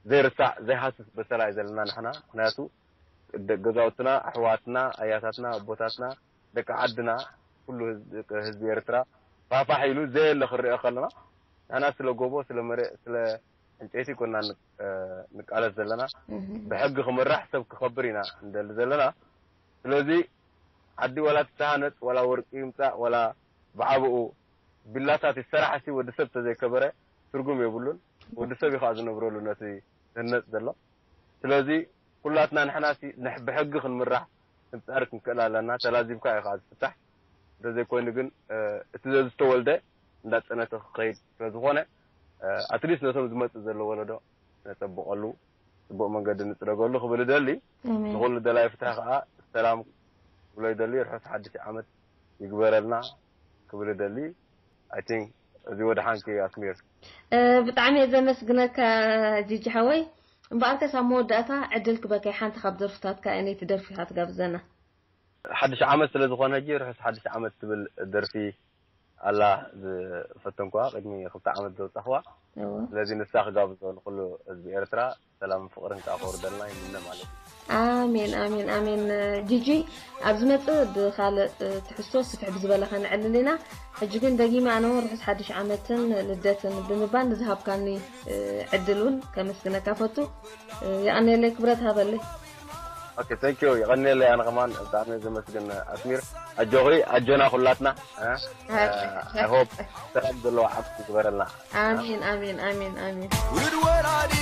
ዘይርሳዕ ዘይሃስስ በሰላ እዩ ዘለና ንሕና። ምኽንያቱ ገዛውትና፣ ኣሕዋትና፣ ኣያታትና፣ ኣቦታትና፣ ደቂ ዓድና፣ ኩሉ ህዝቢ ኤርትራ ፋሕፋሕ ኢሉ ዘየለ ክንሪኦ ከለና ንሕና ስለ ጎቦ፣ ስለ መሬት፣ ስለ ዕንጨይቲ ኣይኮናን ንቃለስ ዘለና። ብሕጊ ክምራሕ ሰብ ክኸብር ኢና ንደሊ ዘለና። ስለዚ ዓዲ ዋላ ትተሃነጽ ዋላ ወርቂ ይምጻእ ዋላ ብዓብኡ ቢላታት ይሰራሕሲ ወዲ ሰብ ተዘይከበረ ትርጉም የብሉን። ወዲ ሰብ እዩ ከዓ ዝነብረሉ ነቲ ዝህነጽ ዘሎ። ስለዚ ኩላትና ንሕናሲ ንሕ- ብሕጊ ክንምራሕ ክንጽዕር ክንክእል ኣለና። ተላዚብካ እዩ ከዓ ዝፍታሕ። እንተዘይኮይኑ ግን እ፣ እቲ ዘዝተወልደ እንዳጸነተ ክኸይድ ስለዝኾነ ኣትሊስት ነቶም ዝመጽእ ዘሎ ወለዶ ነጸብቐሉ ጽቡቕ መንገዲ ንጽረገሉ ክብል እደሊ። ኣሜን። ንኹሉ ደላይ ፍትሒ ከዓ ሰላም ክብሎ ይደሊ። ርሑስ ሓድሽ ዓመት ይግበረልና ክብል እደሊ። I think እዚ ወድሓንኪ ኣስሚር። እ፣ ብጣዕሚ እየ ዘመስግነካ ጂጂ ሓወይ። እምበኣርከስ ኣብ መወዳእታ ዕድል ክበካ ሓንቲ ካብ ደርፍታትካ እያ ነይቲ ደርፊ ኢኻ ትጋብዘና። ሓድሽ ዓመት ስለ ዝኾነ ሕጂ ርሑስ ሓድሽ ዓመት ትብል ደርፊ ኣላ ዝፈተንኩዋ ቅድሚ ክልተ ዓመት ዘውጻኽዋ። እወ። ስለዚ ንሳ ክጋብዞ ንኹሉ ህዝቢ ኤርትራ ሰላምን ፍቕርን ከዓ ከውርደልና ይምነ ማለት እዩ። ኣሜን ኣሜን ኣሜን። ጂጂ ኣብ ዝመጽእ ብኻልእ ትሕዝቶ ስፍሕ ብዝበለ ከነዕልል ኢና። ሕጂ ግን ደጊመ ኣነ እውን ርሑስ ሓድሽ ዓመትን ልደትን ብምባል ንዝሃብካኒ ዕድል እውን ከመስግነካ ፈቱ። የቐንየለይ ክብረት ሃበለይ። Okay, thank you. የቐንየለይ ኣነ ከማን ብጣዕሚ ዘመስግን ኣስሚር። ኣጆኺ ኣጆና ኩላትና። እ? I hope ሰላም ዘለዎ ዓመት ይግበረልና። ኣሜን ኣሜን ኣሜን ኣሜን። ውሉድ ወላዲ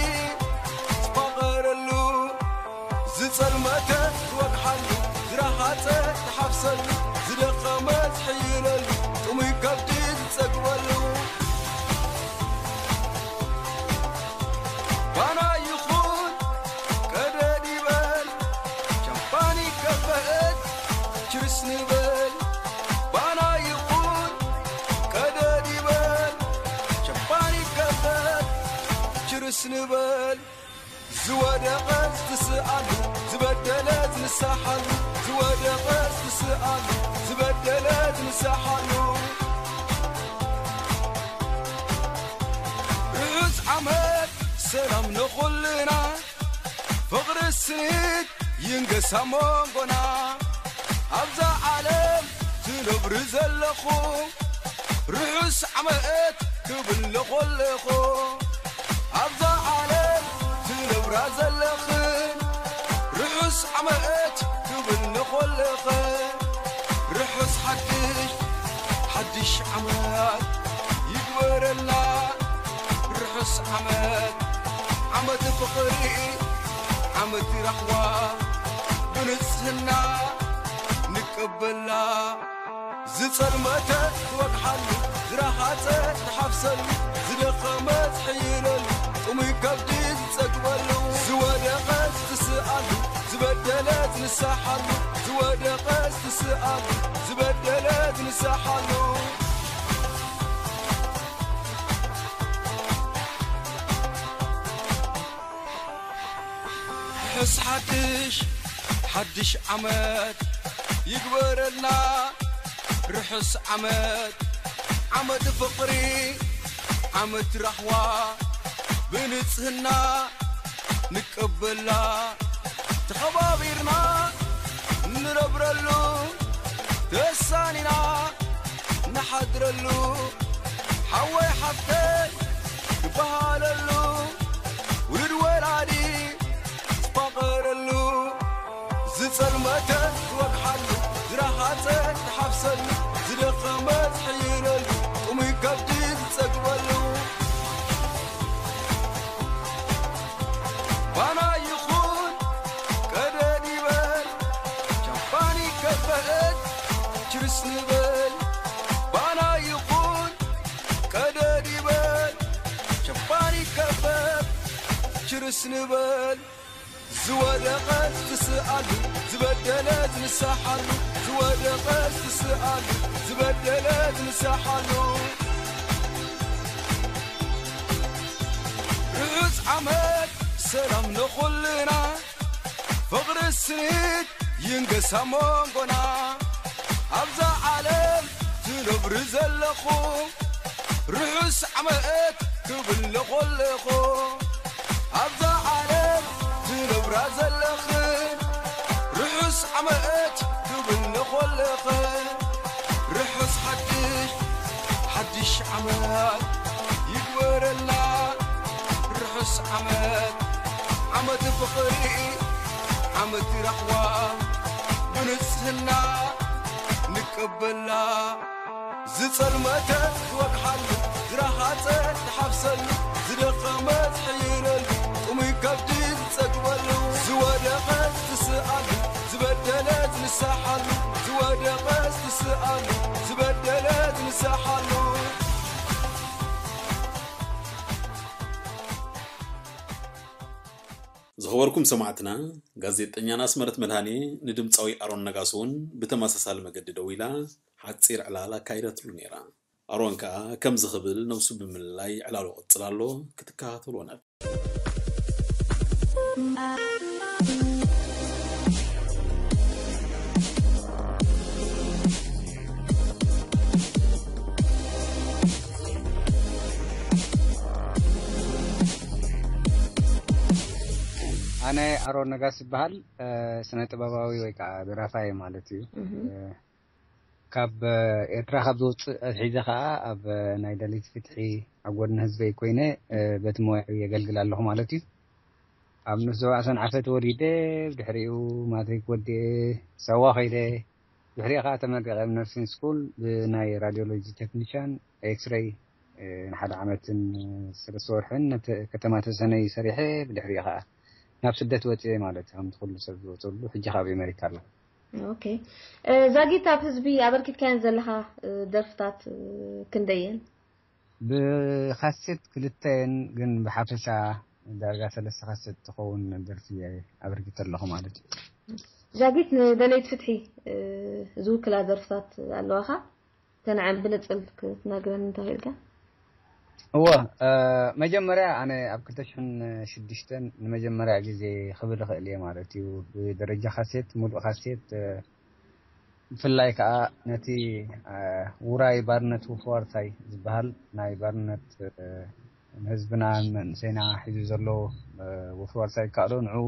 ዝፋቐረሉ ዝጸልመተ ዝወግሓሉ ዝረሃጸ ዝሓፍሰሉ ዝደኸመ ዝሕይለሉ ጥሙይ ከብዲ ዝጸግበሉ ባና ይኹን ቀደድ ይበል ቻምፓኒ ከበድ ችርስ ንበል ባና ይኹን ቀደድ ይበል ቻምፓኒ ከበድ ችርስ ንበል ዝወደቐ ዝትስኣሉ ዝበደለ ዝንሳሓሉ ዝወደቐ ዝትስኣሉ ዝበደለ ዝንሳሓሉ ርሑስ ዓመት ሰላም ንኹልና ፍቕሪ ስኒት ይንገሳ መንጎና ኣብዛ ዓለም ትነብሪ ዘለኹ ርሑስ ዓመት ክብል ንኾለኹ ኣብዛ ዓለም ትነብራ ዘለኽን ርሑስ ዓመት ክብል ንኾለኽን ርሑስ ሓድሽ ሓድሽ ዓመት ይግበረልና ርሑስ ዓመት ዓመት ፍቕሪ ዓመት ራህዋ ብንጽህና ንቀበላ ዝጸልመተ ትወግሓሉ ዝረሃጸ ትሓፍሰሉ ዝደኸመ ዝሕይለሉ ጥሙይ ከብዲ ዝጸግበሉ ዝወደቐ ዝትስኣሉ ዝበደለ ዝንሳሓሉ ዝወደቐ ዝትስኣሉ ዝበደለ ዝንሳሓሉ ርሑስ ሓድሽ ሓድሽ ዓመት ይግበረልና ርሑስ ዓመት፣ ዓመት ፍቕሪ፣ ዓመት ራህዋ፣ ብንጽህና ንቀበላ፣ ተኸባቢርና ንነብረሉ፣ ተሳኒና ንሓድረሉ፣ ሓወይ ሓፍተይ ዝበሃለሉ፣ ውሉድ ወላዲ ዝፋቐረሉ፣ ዝጸልመተ ትወግሓሉ፣ ዝረሃጸ ትሓፍሰሉ፣ ዝደኸመ ዝሕይለሉ፣ ጥሙይ ከብዲ ዝጸግበሉ። ባና ይኹን ቀደድ ይበል፣ ቻምፓኒ ከበአት ችርስ ንበል። ባና ይኹን ቀደድ ይበል፣ ቻምፓኒ ከበአት ችርስ ንበል። ዝወደቐ ዝትስኣሉ፣ ዝበደለ ዝንሳሓሉ፣ ዝወደቐ ዝትስኣሉ፣ ዝበደለ ዝንሳሓሉ። ርሑስ ዓመት ሰላም ንኹልና፣ ፍቕሪ ስኒት ይንገሳ መንጎና። ኣብዛ ዓለም ትነብሪ ዘለኹ፣ ርሑስ ዓመት ክብል ንኾለኹ። ኣብዛ ዓለም ትነብራ ዘለኽን፣ ርሑስ ዓመት ክብል ንኾለኽን። ርሑስ ሓድሽ፣ ሓድሽ ዓመት ይግበረልና። ርሑስ ዓመት፣ ዓመት ፍቕሪ፣ ዓመት ራህዋ፣ ብንጽህና ንቀበላ። ዝጸልመተ ትወግሓሉ፣ ዝረሃጸ ትሓፍሰሉ፣ ዝደኸመ ዝሕይለሉ፣ ጥሙይ ከብዲ ዝጸግበሉ፣ ዝወደቐ ዝትስኣሉ፣ ዝበደለ ዝንሳሓሉ፣ ዝወደቐ ዝትስኣሉ፣ ዝበደለ ዝንሳሓሉ። ዝኸበርኩም ሰማዕትና፣ ጋዜጠኛና ኣስመረት መድሃኔ ንድምፃዊ ኣሮን ነጋሶ እውን ብተመሳሳሊ መገዲ ደዊላ ሓፂር ዕላል ኣካይዳትሉ ነይራ። ኣሮን ከኣ ከምዚ ክብል ነብሱ ብምልላይ ዕላሉ ይቕጽል ኣሎ፣ ክትከታተልዎ ናብ ኣነ ኣሮን ነጋስ ይበሃል። ስነ ጥበባዊ ወይ ከዓ ደራፋይ ማለት እዩ። ካብ ኤርትራ ካብ ዝወፅእ ኣትሒዘ ከዓ ኣብ ናይ ደሊት ፍትሒ ኣብ ጎድኒ ህዝበይ ኮይነ በቲ ሞያዊ የገልግል ኣለኹ ማለት እዩ። ኣብ ንስ ዘውዓ ሰንዓ ተወሊደ፣ ብድሕሪኡ ማትሪክ ወዲኤ ሳዋ ከይደ፣ ድሕሪኡ ከዓ ተመሪቐ ኣብ ነርሲንግ ስኩል ብናይ ራዲዮሎጂ ቴክኒሻን ኤክስሬይ ንሓደ ዓመትን ሰለስተ ወርሕን ነቲ ከተማ ተሰነይ ሰሪሐ፣ ብድሕሪኡ ከዓ ናብ ስደት ወፅኤ ማለት ከምቲ ኩሉ ሰብ ዝወፀሉ ሕጂ ካብ ኣሜሪካ ኣሎ። ኦኬ። ዛጊት ኣብ ህዝቢ ኣበርኪትካየን ዘለኻ ደርፍታት ክንደየን? ብካሴት ክልተየን ግን ብሓፈሻ ዳርጋ ሰለስተ ካሴት ትኸውን ደርፊ ኣበርኪተ ኣለኹ ማለት እዩ። ዛጊት ንደለይት ፍትሒ ዝውክላ ደርፍታት ኣለዋኻ? ተንዓም ብንጽል ክትነግረን እንተኽእልካ። እወ፣ መጀመርያ ኣነ ኣብ ክልተ ሽሕን ሽዱሽተን ንመጀመርያ ግዜ ክብል እኽእል እየ ማለት እዩ። ብደረጃ ካሴት፣ ሙሉእ ካሴት፣ ብፍላይ ከዓ ነቲ ውራይ ባርነት ውፍዋርሳይ ዝበሃል ናይ ባርነት ንህዝብና ንመንእሰይና ሒዙ ዘሎ ውፍዋርሳይ ይከኣሎ ንዕኡ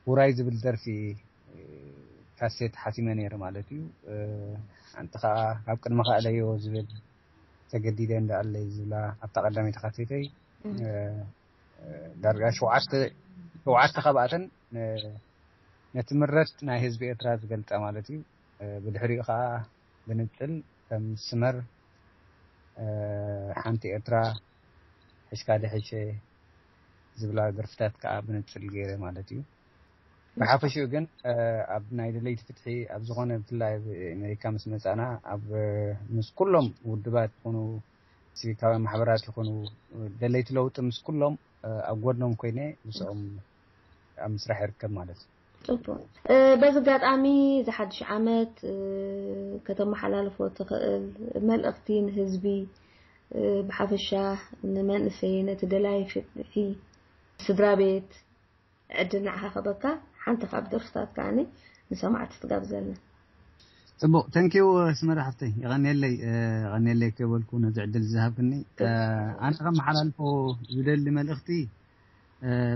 ውራይ ዝብል ደርፊ ካሴት ሓቲመ ነይረ ማለት እዩ። ሓንቲ ከዓ ካብ ቅድመ ካእለዮ ዝብል ተገዲደ እንዳኣለይ ዝብላ ኣብታ ቀዳመይቲ ካሴተይ ዳርጋ ሸውዓተ ሸውዓተ ካብኣተን ነቲ ምረት ናይ ህዝቢ ኤርትራ ዝገልጻ ማለት እዩ። ብድሕሪኡ ከዓ ብንጽል ከም ስመር ሓንቲ ኤርትራ ሕሽካ ድሕሸ ዝብላ ደርፍታት ከዓ ብንጽል ገይረ ማለት እዩ። ብሓፈሽኡ ግን ኣብ ናይ ደለይቲ ፍትሒ ኣብ ዝኾነ ብፍላይ ኣብ ኣሜሪካ ምስ መጻና ኣብ ምስ ኩሎም ውድባት ይኹኑ ሲቪካውያን ማሕበራት ይኹኑ ደለይቲ ለውጢ ምስ ኩሎም ኣብ ጎድኖም ኮይነ ምስኦም ኣብ ምስራሕ ይርከብ ማለት እዩ። ጽቡቅ። በዚ ኣጋጣሚ እዚ ሓድሽ ዓመት ከተመሓላልፎ ትኽእል መልእኽቲ ንህዝቢ ብሓፈሻ ንመንእሰይ ነቲ ደላይ ፍትሒ ስድራ ቤት ዕድል ንዓኻ ከበካ ሓንቲ ካብ ደርፍታት ከዓኒ ንሰማዕቲ ትጋብዘልና። ጽቡቕ፣ ተንኪው ስመራ ሓፍተይ፣ የቐንየለይ። የቐንየለይ ከበልኩ ነዚ ዕድል ዝሃብክኒ። ኣነ ከመሓላልፎ ዝደሊ መልእኽቲ፣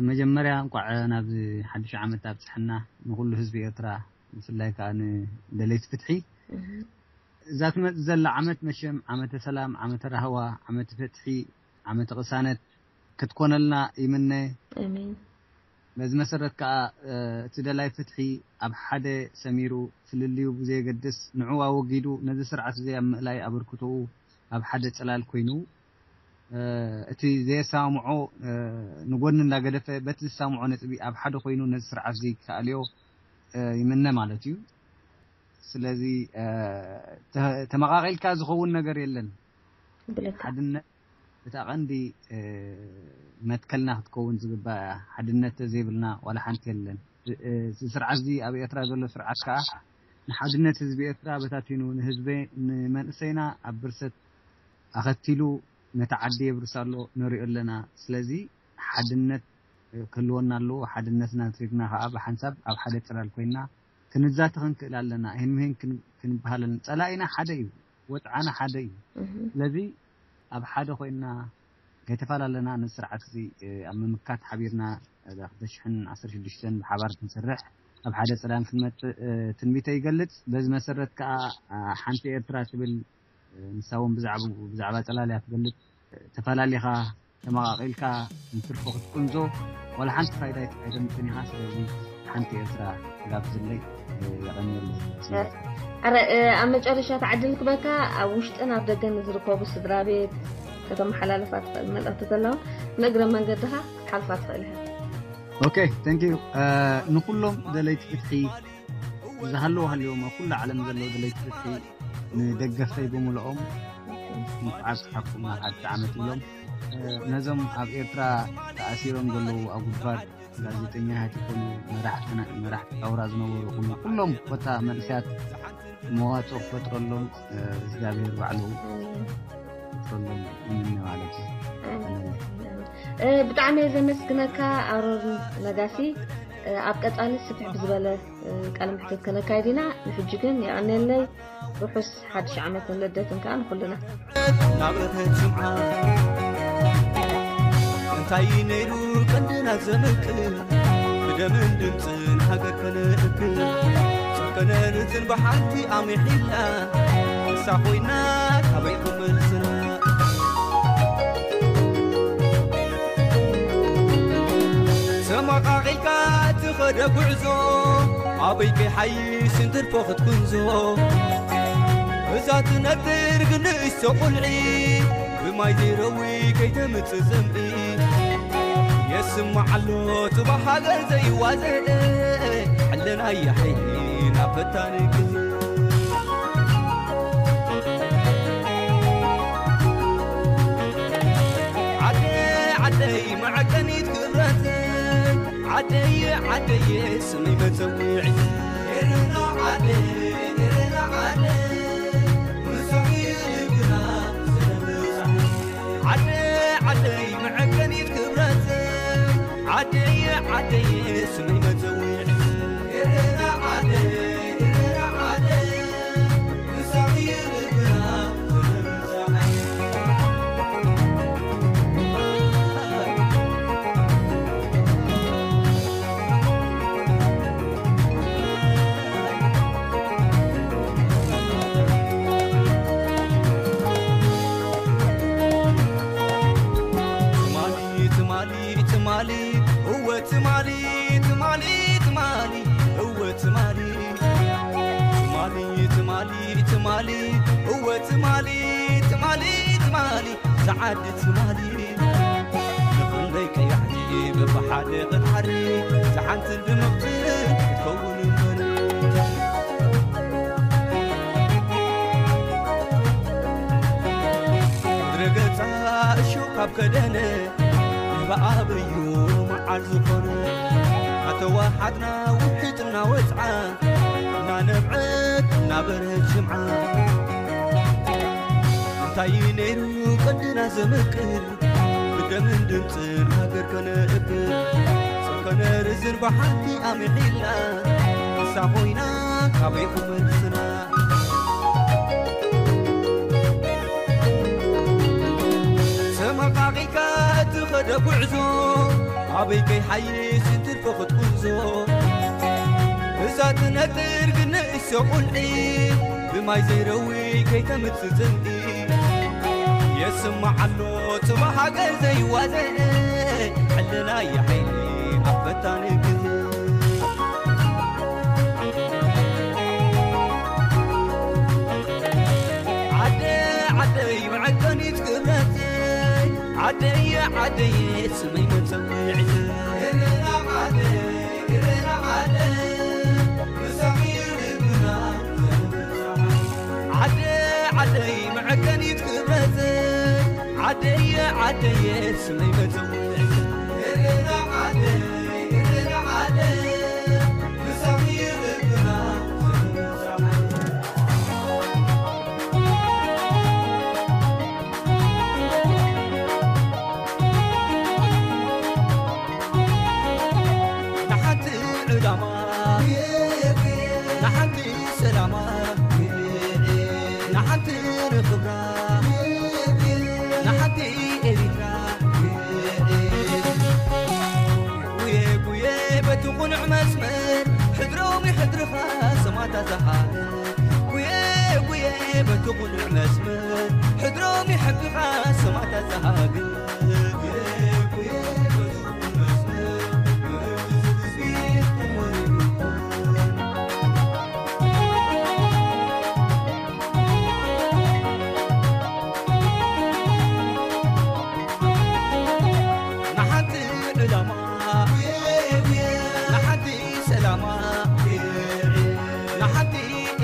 መጀመርያ እንቋዕ ናብዚ ሓድሽ ዓመት ኣብፅሐና፣ ንኩሉ ህዝቢ ኤርትራ፣ ብፍላይ ከዓ ንደለይቲ ፍትሒ። እዛ ትመፅእ ዘላ ዓመት መሸም ዓመተ ሰላም፣ ዓመተ ራህዋ፣ ዓመተ ፍትሒ፣ ዓመተ ቅሳነት ክትኮነልና ይምነ። በዚ መሰረት ከዓ እቲ ደላይ ፍትሒ ኣብ ሓደ ሰሚሩ፣ ፍልልዩ ብዘየገድስ ንዕኡ ኣወጊዱ፣ ነዚ ስርዓት እዚ ኣብ ምእላይ ኣበርክቶኡ ኣብ ሓደ ጽላል ኮይኑ፣ እቲ ዘየሰማምዖ ንጎኒ እንዳገደፈ፣ በቲ ዝሰማምዖ ነጥቢ ኣብ ሓደ ኮይኑ ነዚ ስርዓት እዚ ክኣልዮ ይምነ ማለት እዩ። ስለዚ ተመቃቂልካ ዝኸውን ነገር የለን። ሓድነት እታ ቀንዲ መትከልና ክትከውን ዝግባእ እያ። ሓድነት ተዘይብልና ዋላ ሓንቲ የለን። እዚ ስርዓት እዚ ኣብ ኤርትራ ዘሎ ስርዓት ከዓ ንሓድነት ህዝቢ ኤርትራ በታቲኑ፣ ንህዝበ ንመንእሰይና ኣብ ብርሰት ኣኸቲሉ፣ ነቲ ዓዲ የብርስ ኣሎ፣ ንሪኦ ኣለና። ስለዚ ሓድነት ክህልወና ኣለዎ። ሓድነትና ኣትሪርና ከዓ ብሓንሳብ ኣብ ሓደ ጽላል ኮይና ክንዛተ ክንክእል ኣለና። ይህን ምሂን ክንበሃለና፣ ጸላኢና ሓደ እዩ፣ ወጽዓና ሓደ እዩ። ስለዚ ኣብ ሓደ ኮይና ከይተፈላለና ነዚ ስርዓት እዚ ኣብ ምምካት ሓቢርና ክልተ ሽሕን ዓሰርተ ሽዱሽተን ብሓባር ክንሰርሕ፣ ኣብ ሓደ ጽላል ክንመጽእ ትንቢተ ይገልጽ። በዚ መሰረት ከዓ ሓንቲ ኤርትራ ትብል ንሳ እውን ብዛዕባ ጽላል እያ ትገልጽ። ተፈላሊኻ ተመቃቂልካ ንትርፎ ክትቁንዞ ዋላ ሓንቲ ፋይዳ ኣይተምፅን ኢኻ። ስለዚ ሓንቲ ኤርትራ ጋብዝለይ። የቐንየለይ። ኣረ ኣብ መጨረሻ ተዓድል ክበካ ኣብ ውሽጥን ኣብ ደገን ንዝርከቡ ስድራ ቤት ከተመሓላልፋ ትኽእል መልእኽቲ ዘለዎም ንእግረ መንገድኻ ክትሓልፋ ትኽእል ኢኻ። ኦኬ፣ thank you። ንኩሎም ደለይቲ ፍትሒ ዝሃለዉ ሃልዮም ኣብ ኩሉ ዓለም ዘለዉ ደለይቲ ፍትሒ ንደገፍተይ ብምልኦም እንኳዕ ኣብጽሓኩም ናብ ሓድሽ ዓመት ኢሎም ነዞም ኣብ ኤርትራ ተኣሲሮም ዘለዉ ኣብ ጉድጓድ ጋዜጠኛታት ይኹኑ መራሕትና መራሕቲ ጣውራ ዝነበሩ ይኹኑ ኩሎም ኮታ መንእሰያት መዋፅኦ ክፈጥረሎም እግዚኣብሔር ባዕሉ ክፈጥረሎም ይምነ ማለት እዩ። ብጣዕሚ እየ ዘመስግነካ ኣሮን ነጋሲ። ኣብ ቀፃሊ ስፍሕ ብዝበለ ቃለ መሕትት ከነካይድ ኢና። ንሕጂ ግን የቐንየለይ። ርሑስ ሓድሽ ዓመትን ልደትን ከዓ ንኹልና። ናብ ርህት ስምዓ እንታይ ነይሩ ቀንድና ዘመቅር ብደምን ድምፅን ሃገር ከነእክል ጽከነርትን ብሓንቲ ኣሚሒላ ንሳ ኮይና ካበይ ክመልስና ተመቓቒልካ ትኸደ ጉዕዞ ኣበይ ከይሓይሽ እንትርፎ ክትኩንዞ እዛ ትነጥር ግን ንእሽቶ ቁልዒ ብማይ ዘይረዊ ከይተምጽእ ዘምኢ የስምዓሎ ጽባሕ ሃገር ዘይዋዘ ሕለናየ ሓይሊ ናብ ፈታኒ ግዜ ዓደይ ዓደይ መዐቀኒት ክብረት ዓደይ ዓደይ ስመይ መጸውዒ ኤረና ዓደይ ኤረና ዓደይ ምሳኺ ልብና ዓደይ ዓደይ መዐቀኒት ክብረት ዓደይ ዓደይ ስመይ መጸውዒ ኤረና ዓደይ ኤረና ዓደይ ትማሊ ትማሊ ትማሊ እወ ትማሊ ትማሊ ትማሊ እወ ትማሊ ትማሊ ትማሊ ትማሊ እወ ትማሊ ትማሊ ትማሊ ዝዓዲ ትማሊ ንኽንደይ ቀያሕቲ በብሓደ ክትዓሪ ዝሓንትን ድምቕትን ክትከውን እምበር ምድረ ገጻ እሾ ካብ ከደነ ብኣበዩ መዓል ዝኾነ ኣተዋሓድና ውሒጥ እናወፅዓ እናነብዐት እናበረህት ሽምዓ እንታይ ነይሩ ቀንድና ዘመቅር ብደምን ድምፅን ሃገር ከነእክል ሰብ ከነርዝን ብሓንቲ ኣምሒልና ንሳ ኮይና ካበይ ክመልስና ጉዕዞ ኣበይ ከይሓይሽ ትርፎ ክትጉዞ እዛ ትነጥር ግን ንእሾ ቁልዒ ብማይ ዘይረዊ ከይተምጽእ ጽምኢ የስምዓሎ ጽባሕ ሃገር ዘይዋዘ ዕልናይ ሓይሊ ኣብ ፈታኒ ግዜ ዓደ ዓደይ መዐቀኒት ክብረተይ ዓደየ ዓደየ ስመይ መጸውዒ ዓደ ዓደይ መዐቀኒት ክብረተይ ዓደየ ዓደየ ስመይ መጸውዒ ንሓንቲ ዕላማ ንሓንቲ ሰላማ ንሓንቲ ንኽብራ ንሓንቲ ኤሪትራ ጉየ ጉየ በቲ ቁኑዕ መስመር ሕድሮም ይሕድርኻ ሰማታ ዝሃገር ጉየ ጉየ በቲ ቁኑዕ መስመር ሕድሮም ይሕድርኻ ሰማታ ዝሃገር ንሓንቲ ዕላማ ንሓንቲ ሰላማ ንሓንቲ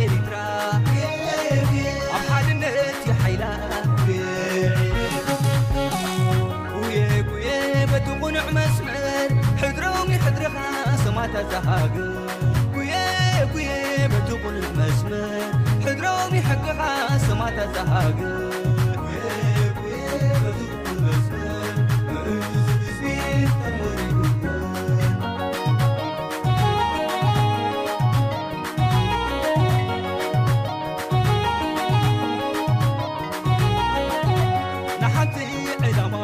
ኤሪትራ ኣብ ሓድነት ይሓይላ ጉየ ጉየ በቲ ቁኑዕ መስመር ሕድሮም ይሕድርኻ ሰማታ ዝሃገር ጉየ ጉየ በቲ ቁኑዕ መስመር ሕድሮም ይሕድርኻ ሰማታ ዝሃገር ንሓንቲ ዕላማ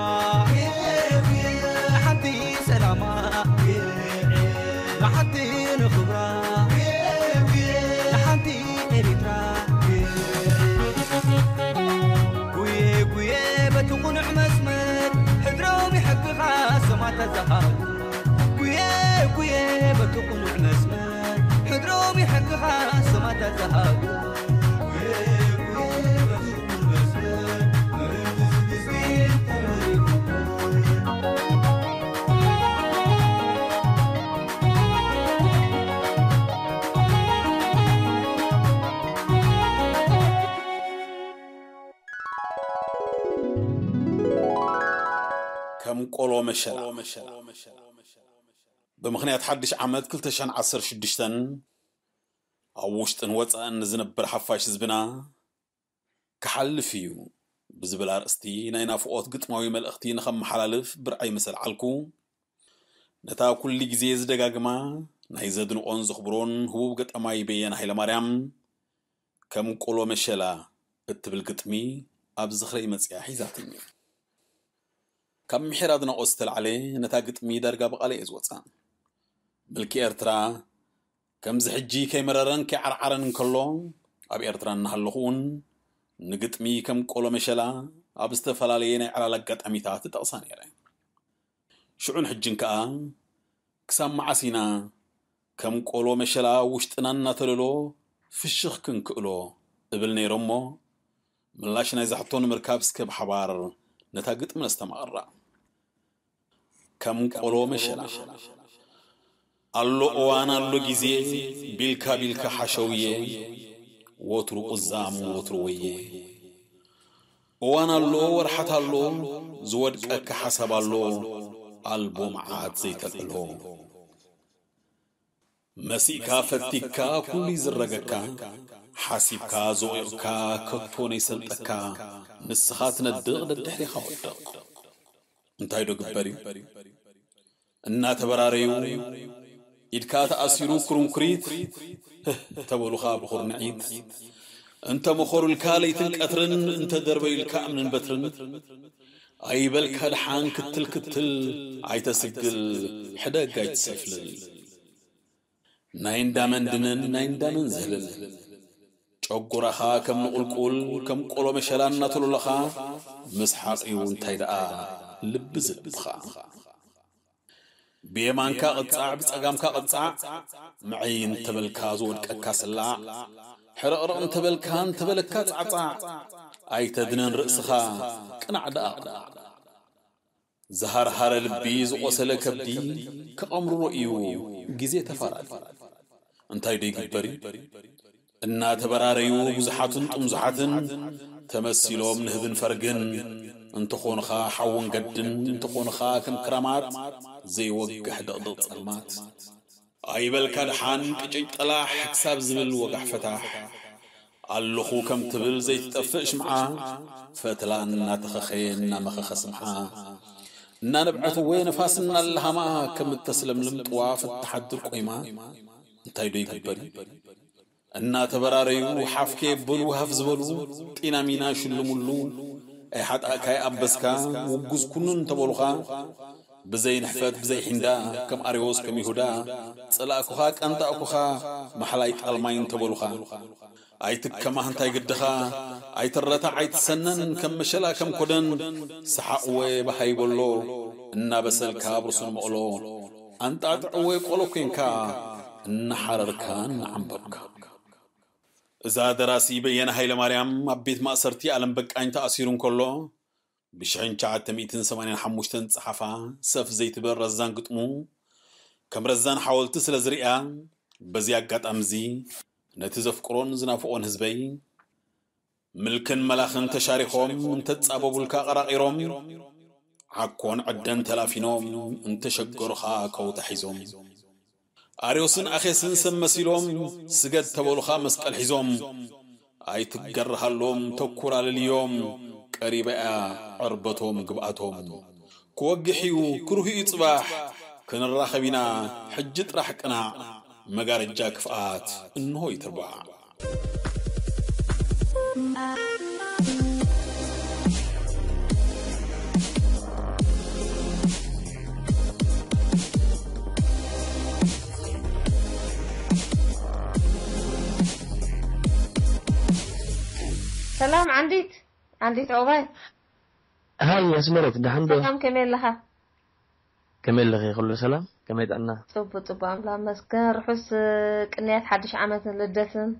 ንሓንቲ ሰላማ ንሓንቲ ንኽብራ ንሓንቲ ኤሪትራ ጉየ ጉየ በቲ ቁኑዕ መስመር ሕድሮም ይሕግኻ ሰማታ ዝሃብ ጉየ ጉየ በቲ ቁኑዕ መስመር ሕድሮም ይሕግኻ ሰማታ ዝሃብ ከም ቆሎ መሸላ ብምኽንያት ሓድሽ ዓመት ክልተ ሽሕን ዓሰርተ ሽዱሽተን ኣብ ውሽጥን ወጻእን ንዝነብር ሓፋሽ ህዝብና ክሓልፍ እዩ ብዝብል ኣርእስቲ ናይ ናፍቖት ግጥማዊ መልእኽቲ ንኸመሓላልፍ ብርዐይ ምስ ኣልዓልኩ፣ ነታ ኩሉ ግዜ ዝደጋግማ ናይ ዘድንቖን ዘኽብሮን ህቡብ ገጣማይ በየነ ሃይለማርያም ከም ቆሎ መሸላ እትብል ግጥሚ ኣብ ዝኽረይ መጺኣ ሒዛትኒ። ካብ ምሒር ኣድናቖት ዝተላዕለ ነታ ግጥሚ ዳርጋ ብቓለ እየ ዝወጻ። ምልኪ ኤርትራ ከምዚ ሕጂ ከይመረረን ከይዓርዓረን እንከሎ፣ ኣብ ኤርትራ እናሃለኹ እውን ንግጥሚ ከም ቆሎ መሸላ ኣብ ዝተፈላለየ ናይ ዕላል ኣጋጣሚታት እጠቕሳ ነይረ። ሽዑን ሕጅን ከኣ ክሳብ መዓስ ኢና ከም ቆሎ መሸላ ውሽጥና እናተለሎ ፍሽኽ ክንክእሎ እብል ነይረ እሞ፣ ምላሽ ናይዛ ሕቶ ንምርካብ እስከ ብሓባር ነታ ግጥሚ ነስተማቕራ። ከም ቆሎ መሸላ። ኣሎ እዋን ኣሎ ግዜ፣ ቢልካ ቢልካ ሓሸውየ፣ ወትሩ ቁዛም ወትሩ ወየ። እዋን ኣሎ ወርሓት ኣሎ፣ ዝወድቀካ ሓሳብ ኣሎ፣ ኣልቦ መዓት ዘይተልዕሎ። መሲእካ ፈቲካ ኩሉ ይዝረገካ፣ ሓሲብካ ዝቑቕካ ከቶ ነይሰልጠካ፣ ንስኻ ትነድቕ ደድሕሪኻ ወድቕ። እንታይ ዶ ግበር እዩ? እናተበራረዩ፣ ኢድካ ተኣሲሩ ኩርንኩሪት፣ ህህ ተበሉኻ ብኹርንዒት። እንተ መኸሩልካ ለይትን ቀትርን፣ እንተ ደርበዩልካ እምንን በትርን፣ ኣይበልካ ድሓን ክትል ክትል ኣይተስግል ሕደግ ኣይትሰፍልል። ናይ እንዳመን ድንን ናይ እንዳመን ዝህልል ጨጉራኻ ከም ንቑልቁል ከም ቆሎ መሸላ እናተሎለኻ ምስሓቕ እዩ እንታይ ደኣ ልቢ ዝልብኻ። ብየማንካ ቅጻዕ ብጸጋምካ ቅጻዕ ምዕይ እንተበልካ ዝወድቀካ ስላዕ ሕርቕርቕ እንተበልካ እንተበለካ ጻዕጻዕ ኣይተድነን ርእስኻ ቅናዕ ደኣ ቅናዕ። ዝሃርሃረ ልቢ ዝቖሰለ ከብዲ ክቐምርሮ እዩ ግዜ ተፋራዲ። እንታይ ዶ ይግበር እዩ? እናተበራረዩ ብዙሓትን ጥምዙሓትን ተመሲሎም ንህብን ፈርግን እንተኾንኻ ሓውን ገድን እንተኾንኻ ከም ክራማት ዘይወግሕ ድቕድቕ ጸልማት ኣይበልካ ድሓን ቅጭጭ ጠላሕ ክሳብ ዝብል ወጋሕ ፈታሕ ኣለኹ ከም ትብል ዘይትጠፍእ ሽምዓ ፈትላ እናተኸኸየ እናመኸኸ ስምዓ እናነብዐት ወየ ነፋስ እናለሃማ ከም እተስለምልም ጥዋፍ እትሓድር ቆይማ እንታይ ዶ ይግበር እዩ? እናተበራረዩ ሓፍኬ በሉ ሃፍ ዝበሉ ጢናሚና ሽልሙሉ ኣይሓጣእካ ይኣበስካ ውጉዝ ኩኑ እንተበሉኻ ብዘይ ንሕፈት ብዘይ ሒንዳ ከም ኣርዮስ ከም ይሁዳ ጸላእኩኻ ቀንጣእኩኻ ማሕላይ ጣልማይ እንተበሉኻ ኣይትከማህ እንታይ ግድኻ ኣይትረታዕ ኣይትሰነን ከም መሸላ ከም ኮደን ሰሓቕወ በሃይ በሎ እናበሰልካ ኣብ ርሱን መቕሎ ኣንጣጥዕወ ቆሎ ኮንካ እናሓረርካ እናዓምበብካ። እዛ ደራሲ በየነ ሃይለማርያም ኣብ ቤት ማእሰርቲ ኣለም በቃኝ ተኣሲሩ እንከሎ ብሽሕን ትሽዓተ ሚእትን ሰማንያን ሓሙሽተን ጸሓፋ ሰፍ ዘይትብል ረዛን ግጥሙ ከም ረዛን ሓወልቲ ስለ ዝርእያ በዚ ኣጋጣሚ እዚ ነቲ ዘፍቅሮን ዝናፍቖን ህዝበይ ምልክን መላኽን ተሻሪኾም እንተጻበቡልካ ቀራቒሮም ዓኮን ዕደን ተላፊኖም እንተሸገሩኻ ከውታ ሒዞም ኣርዮስን ኣኼስን ሰብ መሲሎም ስገድ ተበሉኻ መስቀል ሒዞም ኣይትገርሃሎም ተኩራልልዮም ቀሪበያ ዕርበቶም ግብኣቶም ክወግሕ እዩ ክርሁ እዩ ጽባሕ ክንራኸብ ኢና ሕጂ ጥራሕ ቅናዕ መጋረጃ ክፍኣት እንሆ ይትርባዕ። ሰላም ዓንዲት ዓንዲት ዑባይ ሃይ ኣስመረት ደሓን ዶ ሰላም ከመይ ኣለኻ ከመይ ኣለኺ ኩሉ ሰላም ከመይ ጥዕና ጽቡቅ ጽቡቅ ኣምላኽ መስገን ርሑስ ቅንያት ሓድሽ ዓመትን ልደትን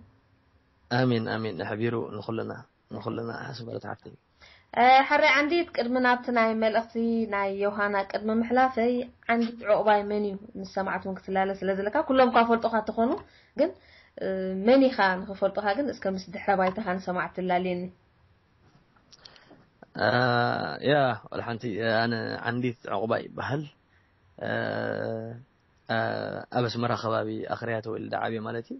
ኣሜን ኣሜን ኣሕቢሩ ንኹልና ንኹልና ኣስመረት ሓፍተይ ሕራይ ዓንዲት ቅድሚ ናብቲ ናይ መልእኽቲ ናይ ዮሃና ቅድሚ ምሕላፈይ ዓንዲት ዑቕባይ መን እዩ ምስ ሰማዕቲ እውን ክትላለ ስለ ዘለካ ኩሎም እኳ ፈልጦኻ እንተኾኑ ግን መን ኢኻ ንኽፈልጦኻ ግን እስከ ምስ ድሕረ ባይታኻ ንሰማዕቲ ትላልየኒ ያ ወላ ሓንቲ ኣነ ዓንዲት ዕቑባ ይበሃል ኣብ ኣስመራ ከባቢ ኣኽርያ ተወልደ ዓብየ ማለት እዩ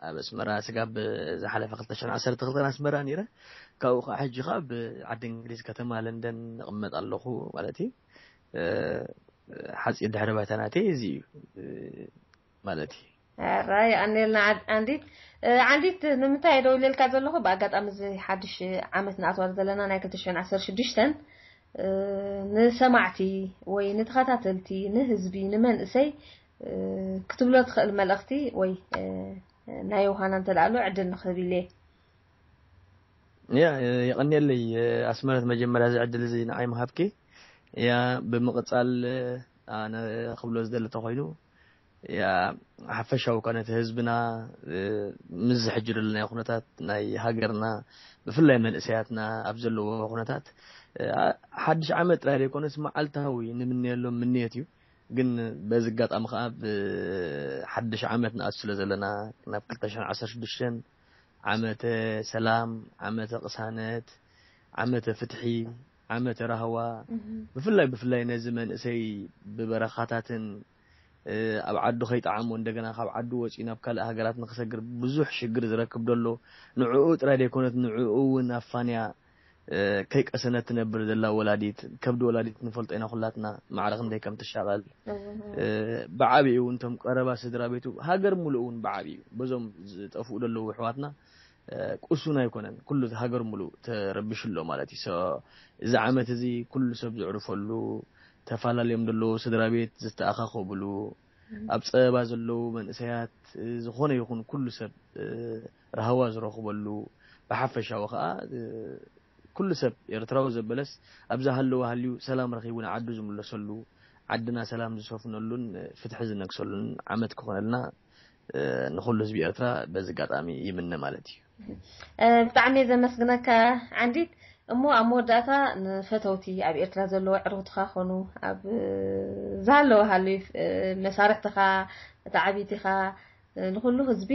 ኣብ ኣስመራ ስጋብ ዝሓለፈ ክልተ ሽሕን ዓሰርተ ክልተን ኣስመራ ነይረ ካብኡ ከዓ ሕጂ ከዓ ብዓዲ እንግሊዝ ከተማ ለንደን እቕመጥ ኣለኹ ማለት እዩ ሓፂር ድሕሪ ባይታ ናተይ እዚ እዩ ማለት እዩ ራይ ኣኔልና ዓንዲት ዓንዲት ንምንታይ ደው ኢለልካ ዘለኹ ብኣጋጣሚ እዚ ሓድሽ ዓመት ንኣትዋ ዘለና ናይ ክልተ ሽሕን ዓሰርተ ሽዱሽተን ንሰማዕቲ ወይ ንተኸታተልቲ ንህዝቢ ንመንእሰይ ክትብሎ ትኽእል መልእኽቲ ወይ ናይ ዮሃና እንተደኣሉ ዕድል ንክህብ ኢለ ያ የቐንየለይ ኣስመረት መጀመርያ እዚ ዕድል እዚ ንዓይ ምሃብኪ ያ ብምቕፃል ኣነ ክብሎ ዝደሊ ተኮይኑ ሓፈሻዊ እኳ ነቲ ህዝብና ምስ ዝሕጂ ዘለናዮ ኩነታት ናይ ሃገርና ብፍላይ መንእሰያትና ኣብ ዘለዎ ኩነታት ሓድሽ ዓመት ጥራይ ዘይኮነስ መዓልታዊ ንምንየሎም ምንየት እዩ ግን በዚ ኣጋጣሚ ከዓ ብሓድሽ ዓመት ንኣቱ ስለ ዘለና ናብ ክልተ ሽሕን ዓሰርተ ሽዱሽተን ዓመተ ሰላም ዓመተ ቅሳነት ዓመተ ፍትሒ ዓመተ ራህዋ ብፍላይ ብፍላይ ነዚ መንእሰይ ብበረኻታትን ኣብ ዓዱ ከይጠዓሞ እንደገና ካብ ዓዱ ወፂኡ ናብ ካልእ ሃገራት ንክሰግር ብዙሕ ሽግር ዝረክብ ደሎ ንዕኡ ጥራይ ዘይኮነት ንዕኡ እውን ኣፋንያ ከይቀሰነት ትነብር ዘላ ወላዲት ከብዲ ወላዲት ንፈልጦ ኢና ኩላትና ማዕረ ክንደይ ከም ትሻቐል ብዓብኡ እውን ቶም ቀረባ ስድራ ቤቱ ሃገር ሙሉእ እውን ብዓብኡ በዞም ዝጠፍኡ ደለዉ ኣሕዋትና ቁሱን ኣይኮነን፣ ኩሉ እቲ ሃገር ሙሉእ ተረቢሹ ኣሎ ማለት እዩ። So፣ እዚ ዓመት እዚ ኩሉ ሰብ ዝዕርፈሉ፣ ተፈላለዮም ዘለዉ ስድራ ቤት ዝተኣኻኸብሉ፣ ኣብ ጸበባ ዘለዉ መንእሰያት፣ ዝኾነ ይኹን ኩሉ ሰብ ራህዋ ዝረኽበሉ፣ ብሓፈሻዊ ከኣ ኩሉ ሰብ ኤርትራዊ ዘበለስ ኣብዛ ሃለወ ሃልዩ ሰላም ረኺቡ ንዓዱ ዝምለሰሉ፣ ዓድና ሰላም ዝሰፍነሉን ፍትሒ ዝነግሰሉን ዓመት ክኾነልና ንኹሉ ህዝቢ ኤርትራ በዚ ኣጋጣሚ ይምነ ማለት እዩ። ብጣዕሚ እየ ዘመስግነካ ዓንዲት። እሞ ኣብ መወዳእታ ንፈተውቲ ኣብ ኤርትራ ዘለዎ ዕርክትኻ ኾኑ ኣብ ዝሃለወ ሃልዩ መሳርሕትኻ፣ ተዓቢትኻ፣ ንኹሉ ህዝቢ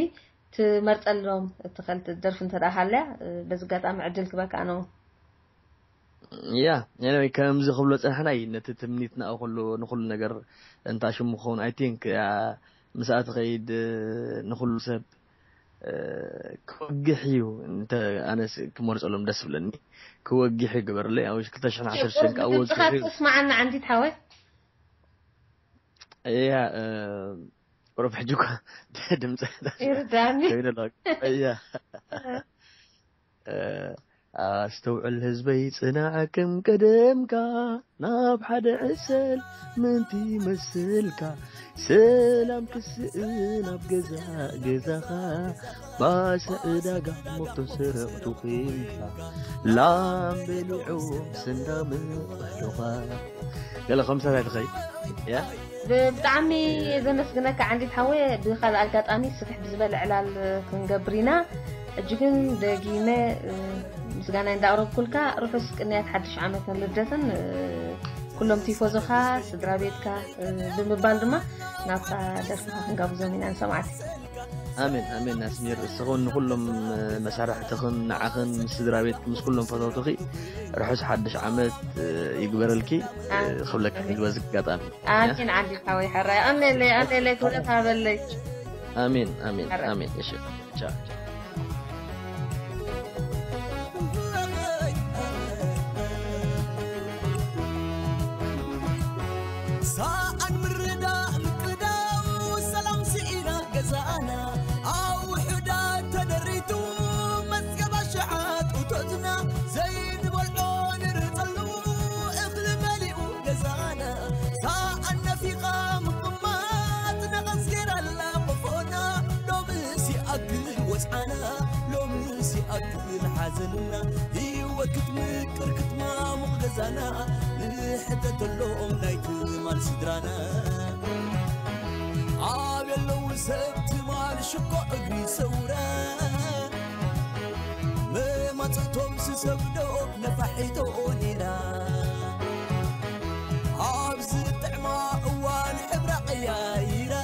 ትመርጸሎም እትኸል ደርፊ እንተ ደኣ ሃልያ በዚ ኣጋጣሚ ዕድል ክበካ ኣነ እውን። ያ anyway፣ ከምዚ ክብሎ ጸንሕና እዩ ነቲ ትምኒትና ኩሉ ንኹሉ ነገር እንታ ሽሙ ክኸውን I think ያ ምስኣ ትኸይድ ንኹሉ ሰብ ክወግሕ እዩ። እንተ ኣነስ ክመርጸሎም ደስ ብለኒ ክወግሕ ይግበርለይ ኣብ ክልተ ሽሕን ዓሰርተ ሽዱሽተን ከኣ ወግሕ እዩ። ስማዓና ዓንዲት ሓወይ። ያ ቁሩብ ሕጂ እኳ ድምፂ ይርዳኒ። ኮይነ ኣሎ። ያ ኣስተውዕል ህዝበይ፣ ጽናዕ ከም ቀደምካ፣ ናብ ሓደ ዕሰል ምእንቲ መስልካ፣ ሰላም ክስእን ኣብ ገዛ ገዛኻ፣ ባሰ ዕዳጋ ሞክቶ ስርቕ ቱኺንካ፣ ላም በሊዖም ስንዳም ኣሕሉኻ። ገለ ከምሳት ኣይትኸይ ያ ብጣዕሚ ዘመስግነካ ዓንዲት ሓወይ። ብካልእ ኣጋጣሚ ስፍሕ ብዝበለ ዕላል ክንገብር ኢና። ሕጂ ግን ደጊመ ምስጋና እንዳቕረብኩልካ ርሑስ ቅንያት ሓድሽ ዓመትን ልደትን ኩሎም ቲፎዞኻ ስድራ ቤትካ ብምባል ድማ ናብታ ደርፍኻ ክንጋብዞም ኢና ንሰማዕቲ። ኣሜን ኣሜን። ኣስሚር እስኹን ንኩሎም መሳርሕትኽን ንዓኽን ምስ ስድራ ቤትክ ምስ ኩሎም ፈተውትኺ ርሑስ ሓድሽ ዓመት ይግበረልኪ። ክብለካ በዚ ኣጋጣሚ ኣሜን። ዓንዲ ሓወይ ሕራይ ኣሜለይ ኣሜለይ ክብረት ሃበለይ። ኣሜን ኣሜን ኣሜን። እሺ ቻው። ሰኣን ምርዳእ ምቅዳው ሰላም ስኢና ገዛእና ኣውሕዳ ተደሪቱ መዝገባ ሸዓት እቶትና ዘይንበልዖ ንርጸሉ እኽሊ መሊኡ ገዛእና ሰኣን ነፊኻ ምቕማጥ ነቐዝ ጌራላ ቆፎና ሎምስ ይኣክል ወጽዓና ሎምስ ይኣክል ሓዘንና ህይወት ክትምቅር ክትማሙቕ ገዛና ንሕተተሎም ናይ ትማል ስድራና ኣብ የለዉ ሰብ ትማል ሽኮ እግሪ ሰውራ መማፅእቶም ስሰብዶ ነፋሒቶ ኔራ ኣብዚ ጥዕማ እዋን ሕብራ ቀያይራ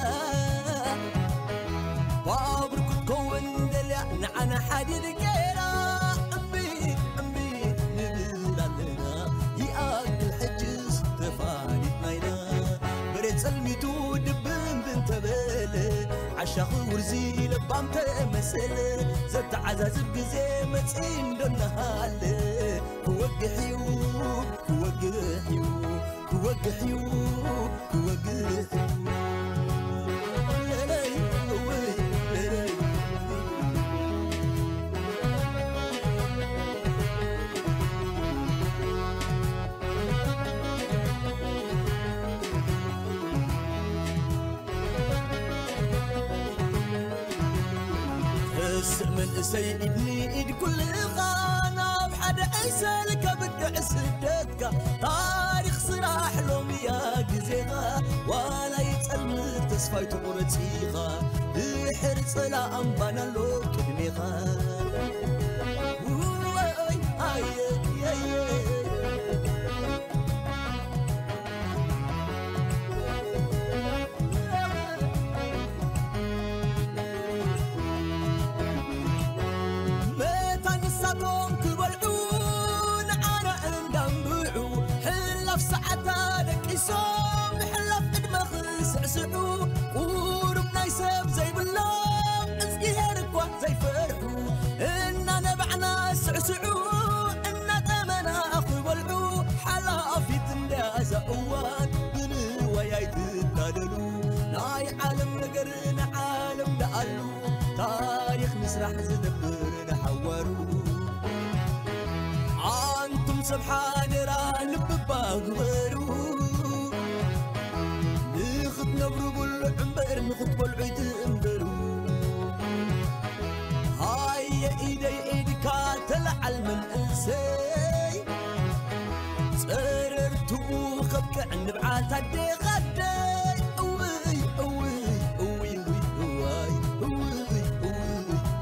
ባቡር ክትከውን ደልያ ንዓና ሓዲር ገይራ እምቢ እምቢ ንብል ኣለና ይኣክል ሕጅስ ተፋሊጥና ኢና በሬት ጸልሚቱ ድብን ብንተበለ ዓሻኺ ውርዚ ለባም ተመሰለ ዘተዓዛዝብ ግዜ መጺ እንዶ እናሃለ ክወግሕ እዩ ክወግሕ እዩ ክወግሕ እዩ ክወግሕ እዩ ለለይ እወይ ለለይ ተስእ መንእሰይ ኢድ ንኢድ ኩልኻ ናብ ሓደ ዕሰል ከብድዕ ስደትካ ታሪኽ ስራሕ ሎምያ ግዜኻ ዋላ ይጸልምት ተስፋይ ትቑረጽ ኢኻ ድሕሪ ጸላእ ኣምባና ኣሎ ቅድሜኻ ውይ ኣየ ኣየ መታን ንሳቶም ክበልዑ ንዓና እንዳንብዑ ሕላፍ ሰዓታ ደቂሶም ምሕላፍ ዕድመ ክስዕስዑ ቁሩብ ናይ ሰብ ዘይብሎም እግዚኣብሔር እኳ ዘይፈርሑ እናነባዕና ስዕስዑ እናጠመና ክበልዑ ሓላፊት እንዳዛ እዋን ብንዋይ ኣይትታለሉ ናይ ዓለም ነገር ንዓለም ደኣሉ ታሪኽ ንስራሕ ዝነብር ንሓ ሰብ ሓደራ ልብባ ግበሩ፣ ንኽትነብሩ ብልዑ እምበር ንኽትበልዑ ይትእምበሩ። ሃየ ኢደይ ኢድካ ተለዓል መንእሰይ፣ ጸረርትኡ ከብቅዕ ንብዓት ኣዴኻ ኣደይ። እውይ፣ እውይ፣ እውይ፣ እውይ፣ እዋይ፣ እውይ፣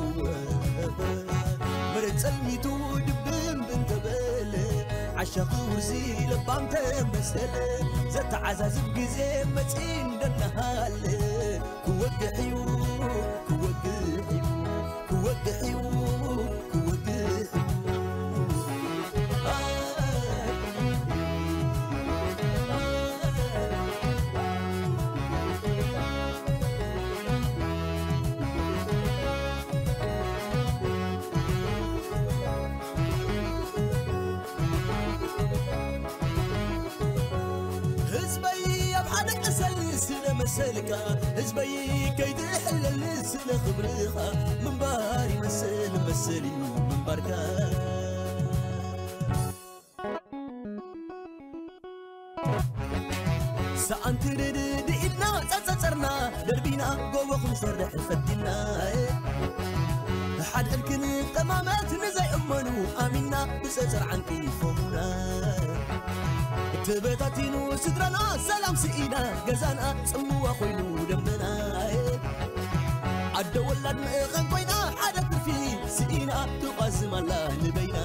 እውይ፣ እዋይ። መሬት ጸልሚቱ ድብን ብንተበለ፣ ዓሻኺ ውርዚ ለባም ተመሰለ፣ ዘተዓዛዝብ ግዜ መጺ እንደናሃለ፣ ክወግሕ እዩ፣ ክወግሕ እዩ፣ ክወግሕ እዩ፣ ክወግሕ እዩ። ህዝበይ ኣብ ሓደ ዕሰል ስለ መሰልካ፣ ህዝበይ ከይትሕለል ስለ ክብርኻ፣ ምንባር ይመስል መሰል እዩ ምንባርካ። ሰኣንቲ ርድኢድና ጸጸጸርና ደርቢና፣ ጎቦ ክንሰርሕ ፈቲና፣ ሓድሕድ ክንጠማመት ንዘይእመኑ ኣሚንና፣ ብጸጸር ዓንቂፎምና። ተበታቲኑ ስድራና፣ ሰላም ስኢና፣ ገዛና ጽምዋ ኮይኑ ደመና። ኣደ ወላድ ምእኸን ኮይና፣ ሓደ ትርፊ ስኢና፣ ትቋዝም ኣላ ንበይና።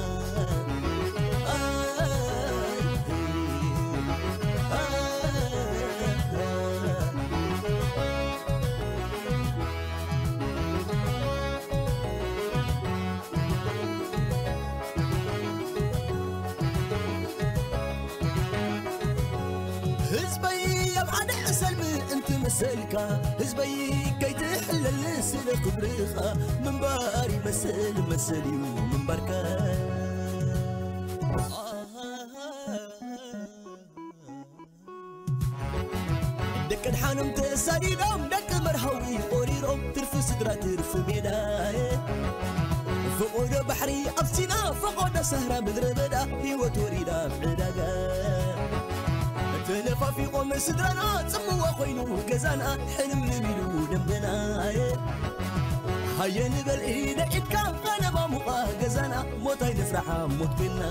ህዝበይ ኣብ ሓደ ዕሰል ምእንቲ መሰልካ፣ ህዝበይ ከይትሕለል ስለ ክብርኻ፣ ምንባር ይመስል መሰል እዩ ምንባርካ። ደቂ ድሓኖም ተሳዲዶም፣ ደቂ መርሃዊ ቆሪሮም፣ ትርፊ ስድራ ትርፊ ሜዳ። ፈቆዶ ባሕሪ ኣብ ሲና፣ ፈቆዶ ሰህራ ምድረ በዳ፣ ህይወት ወሪዳ ኣብ ዕዳጋ። ተነፋፊቖም ስድራና፣ ጽምዋ ኮይኑ ገዛና፣ ሕልምልም ኢሉ ደንበና። ሃየ ንበል ኢደ ኢድካ፣ ኸነባ ሙቓ ገዛና፣ ሞት ኣይንፍራሓ ሞት ኮይና።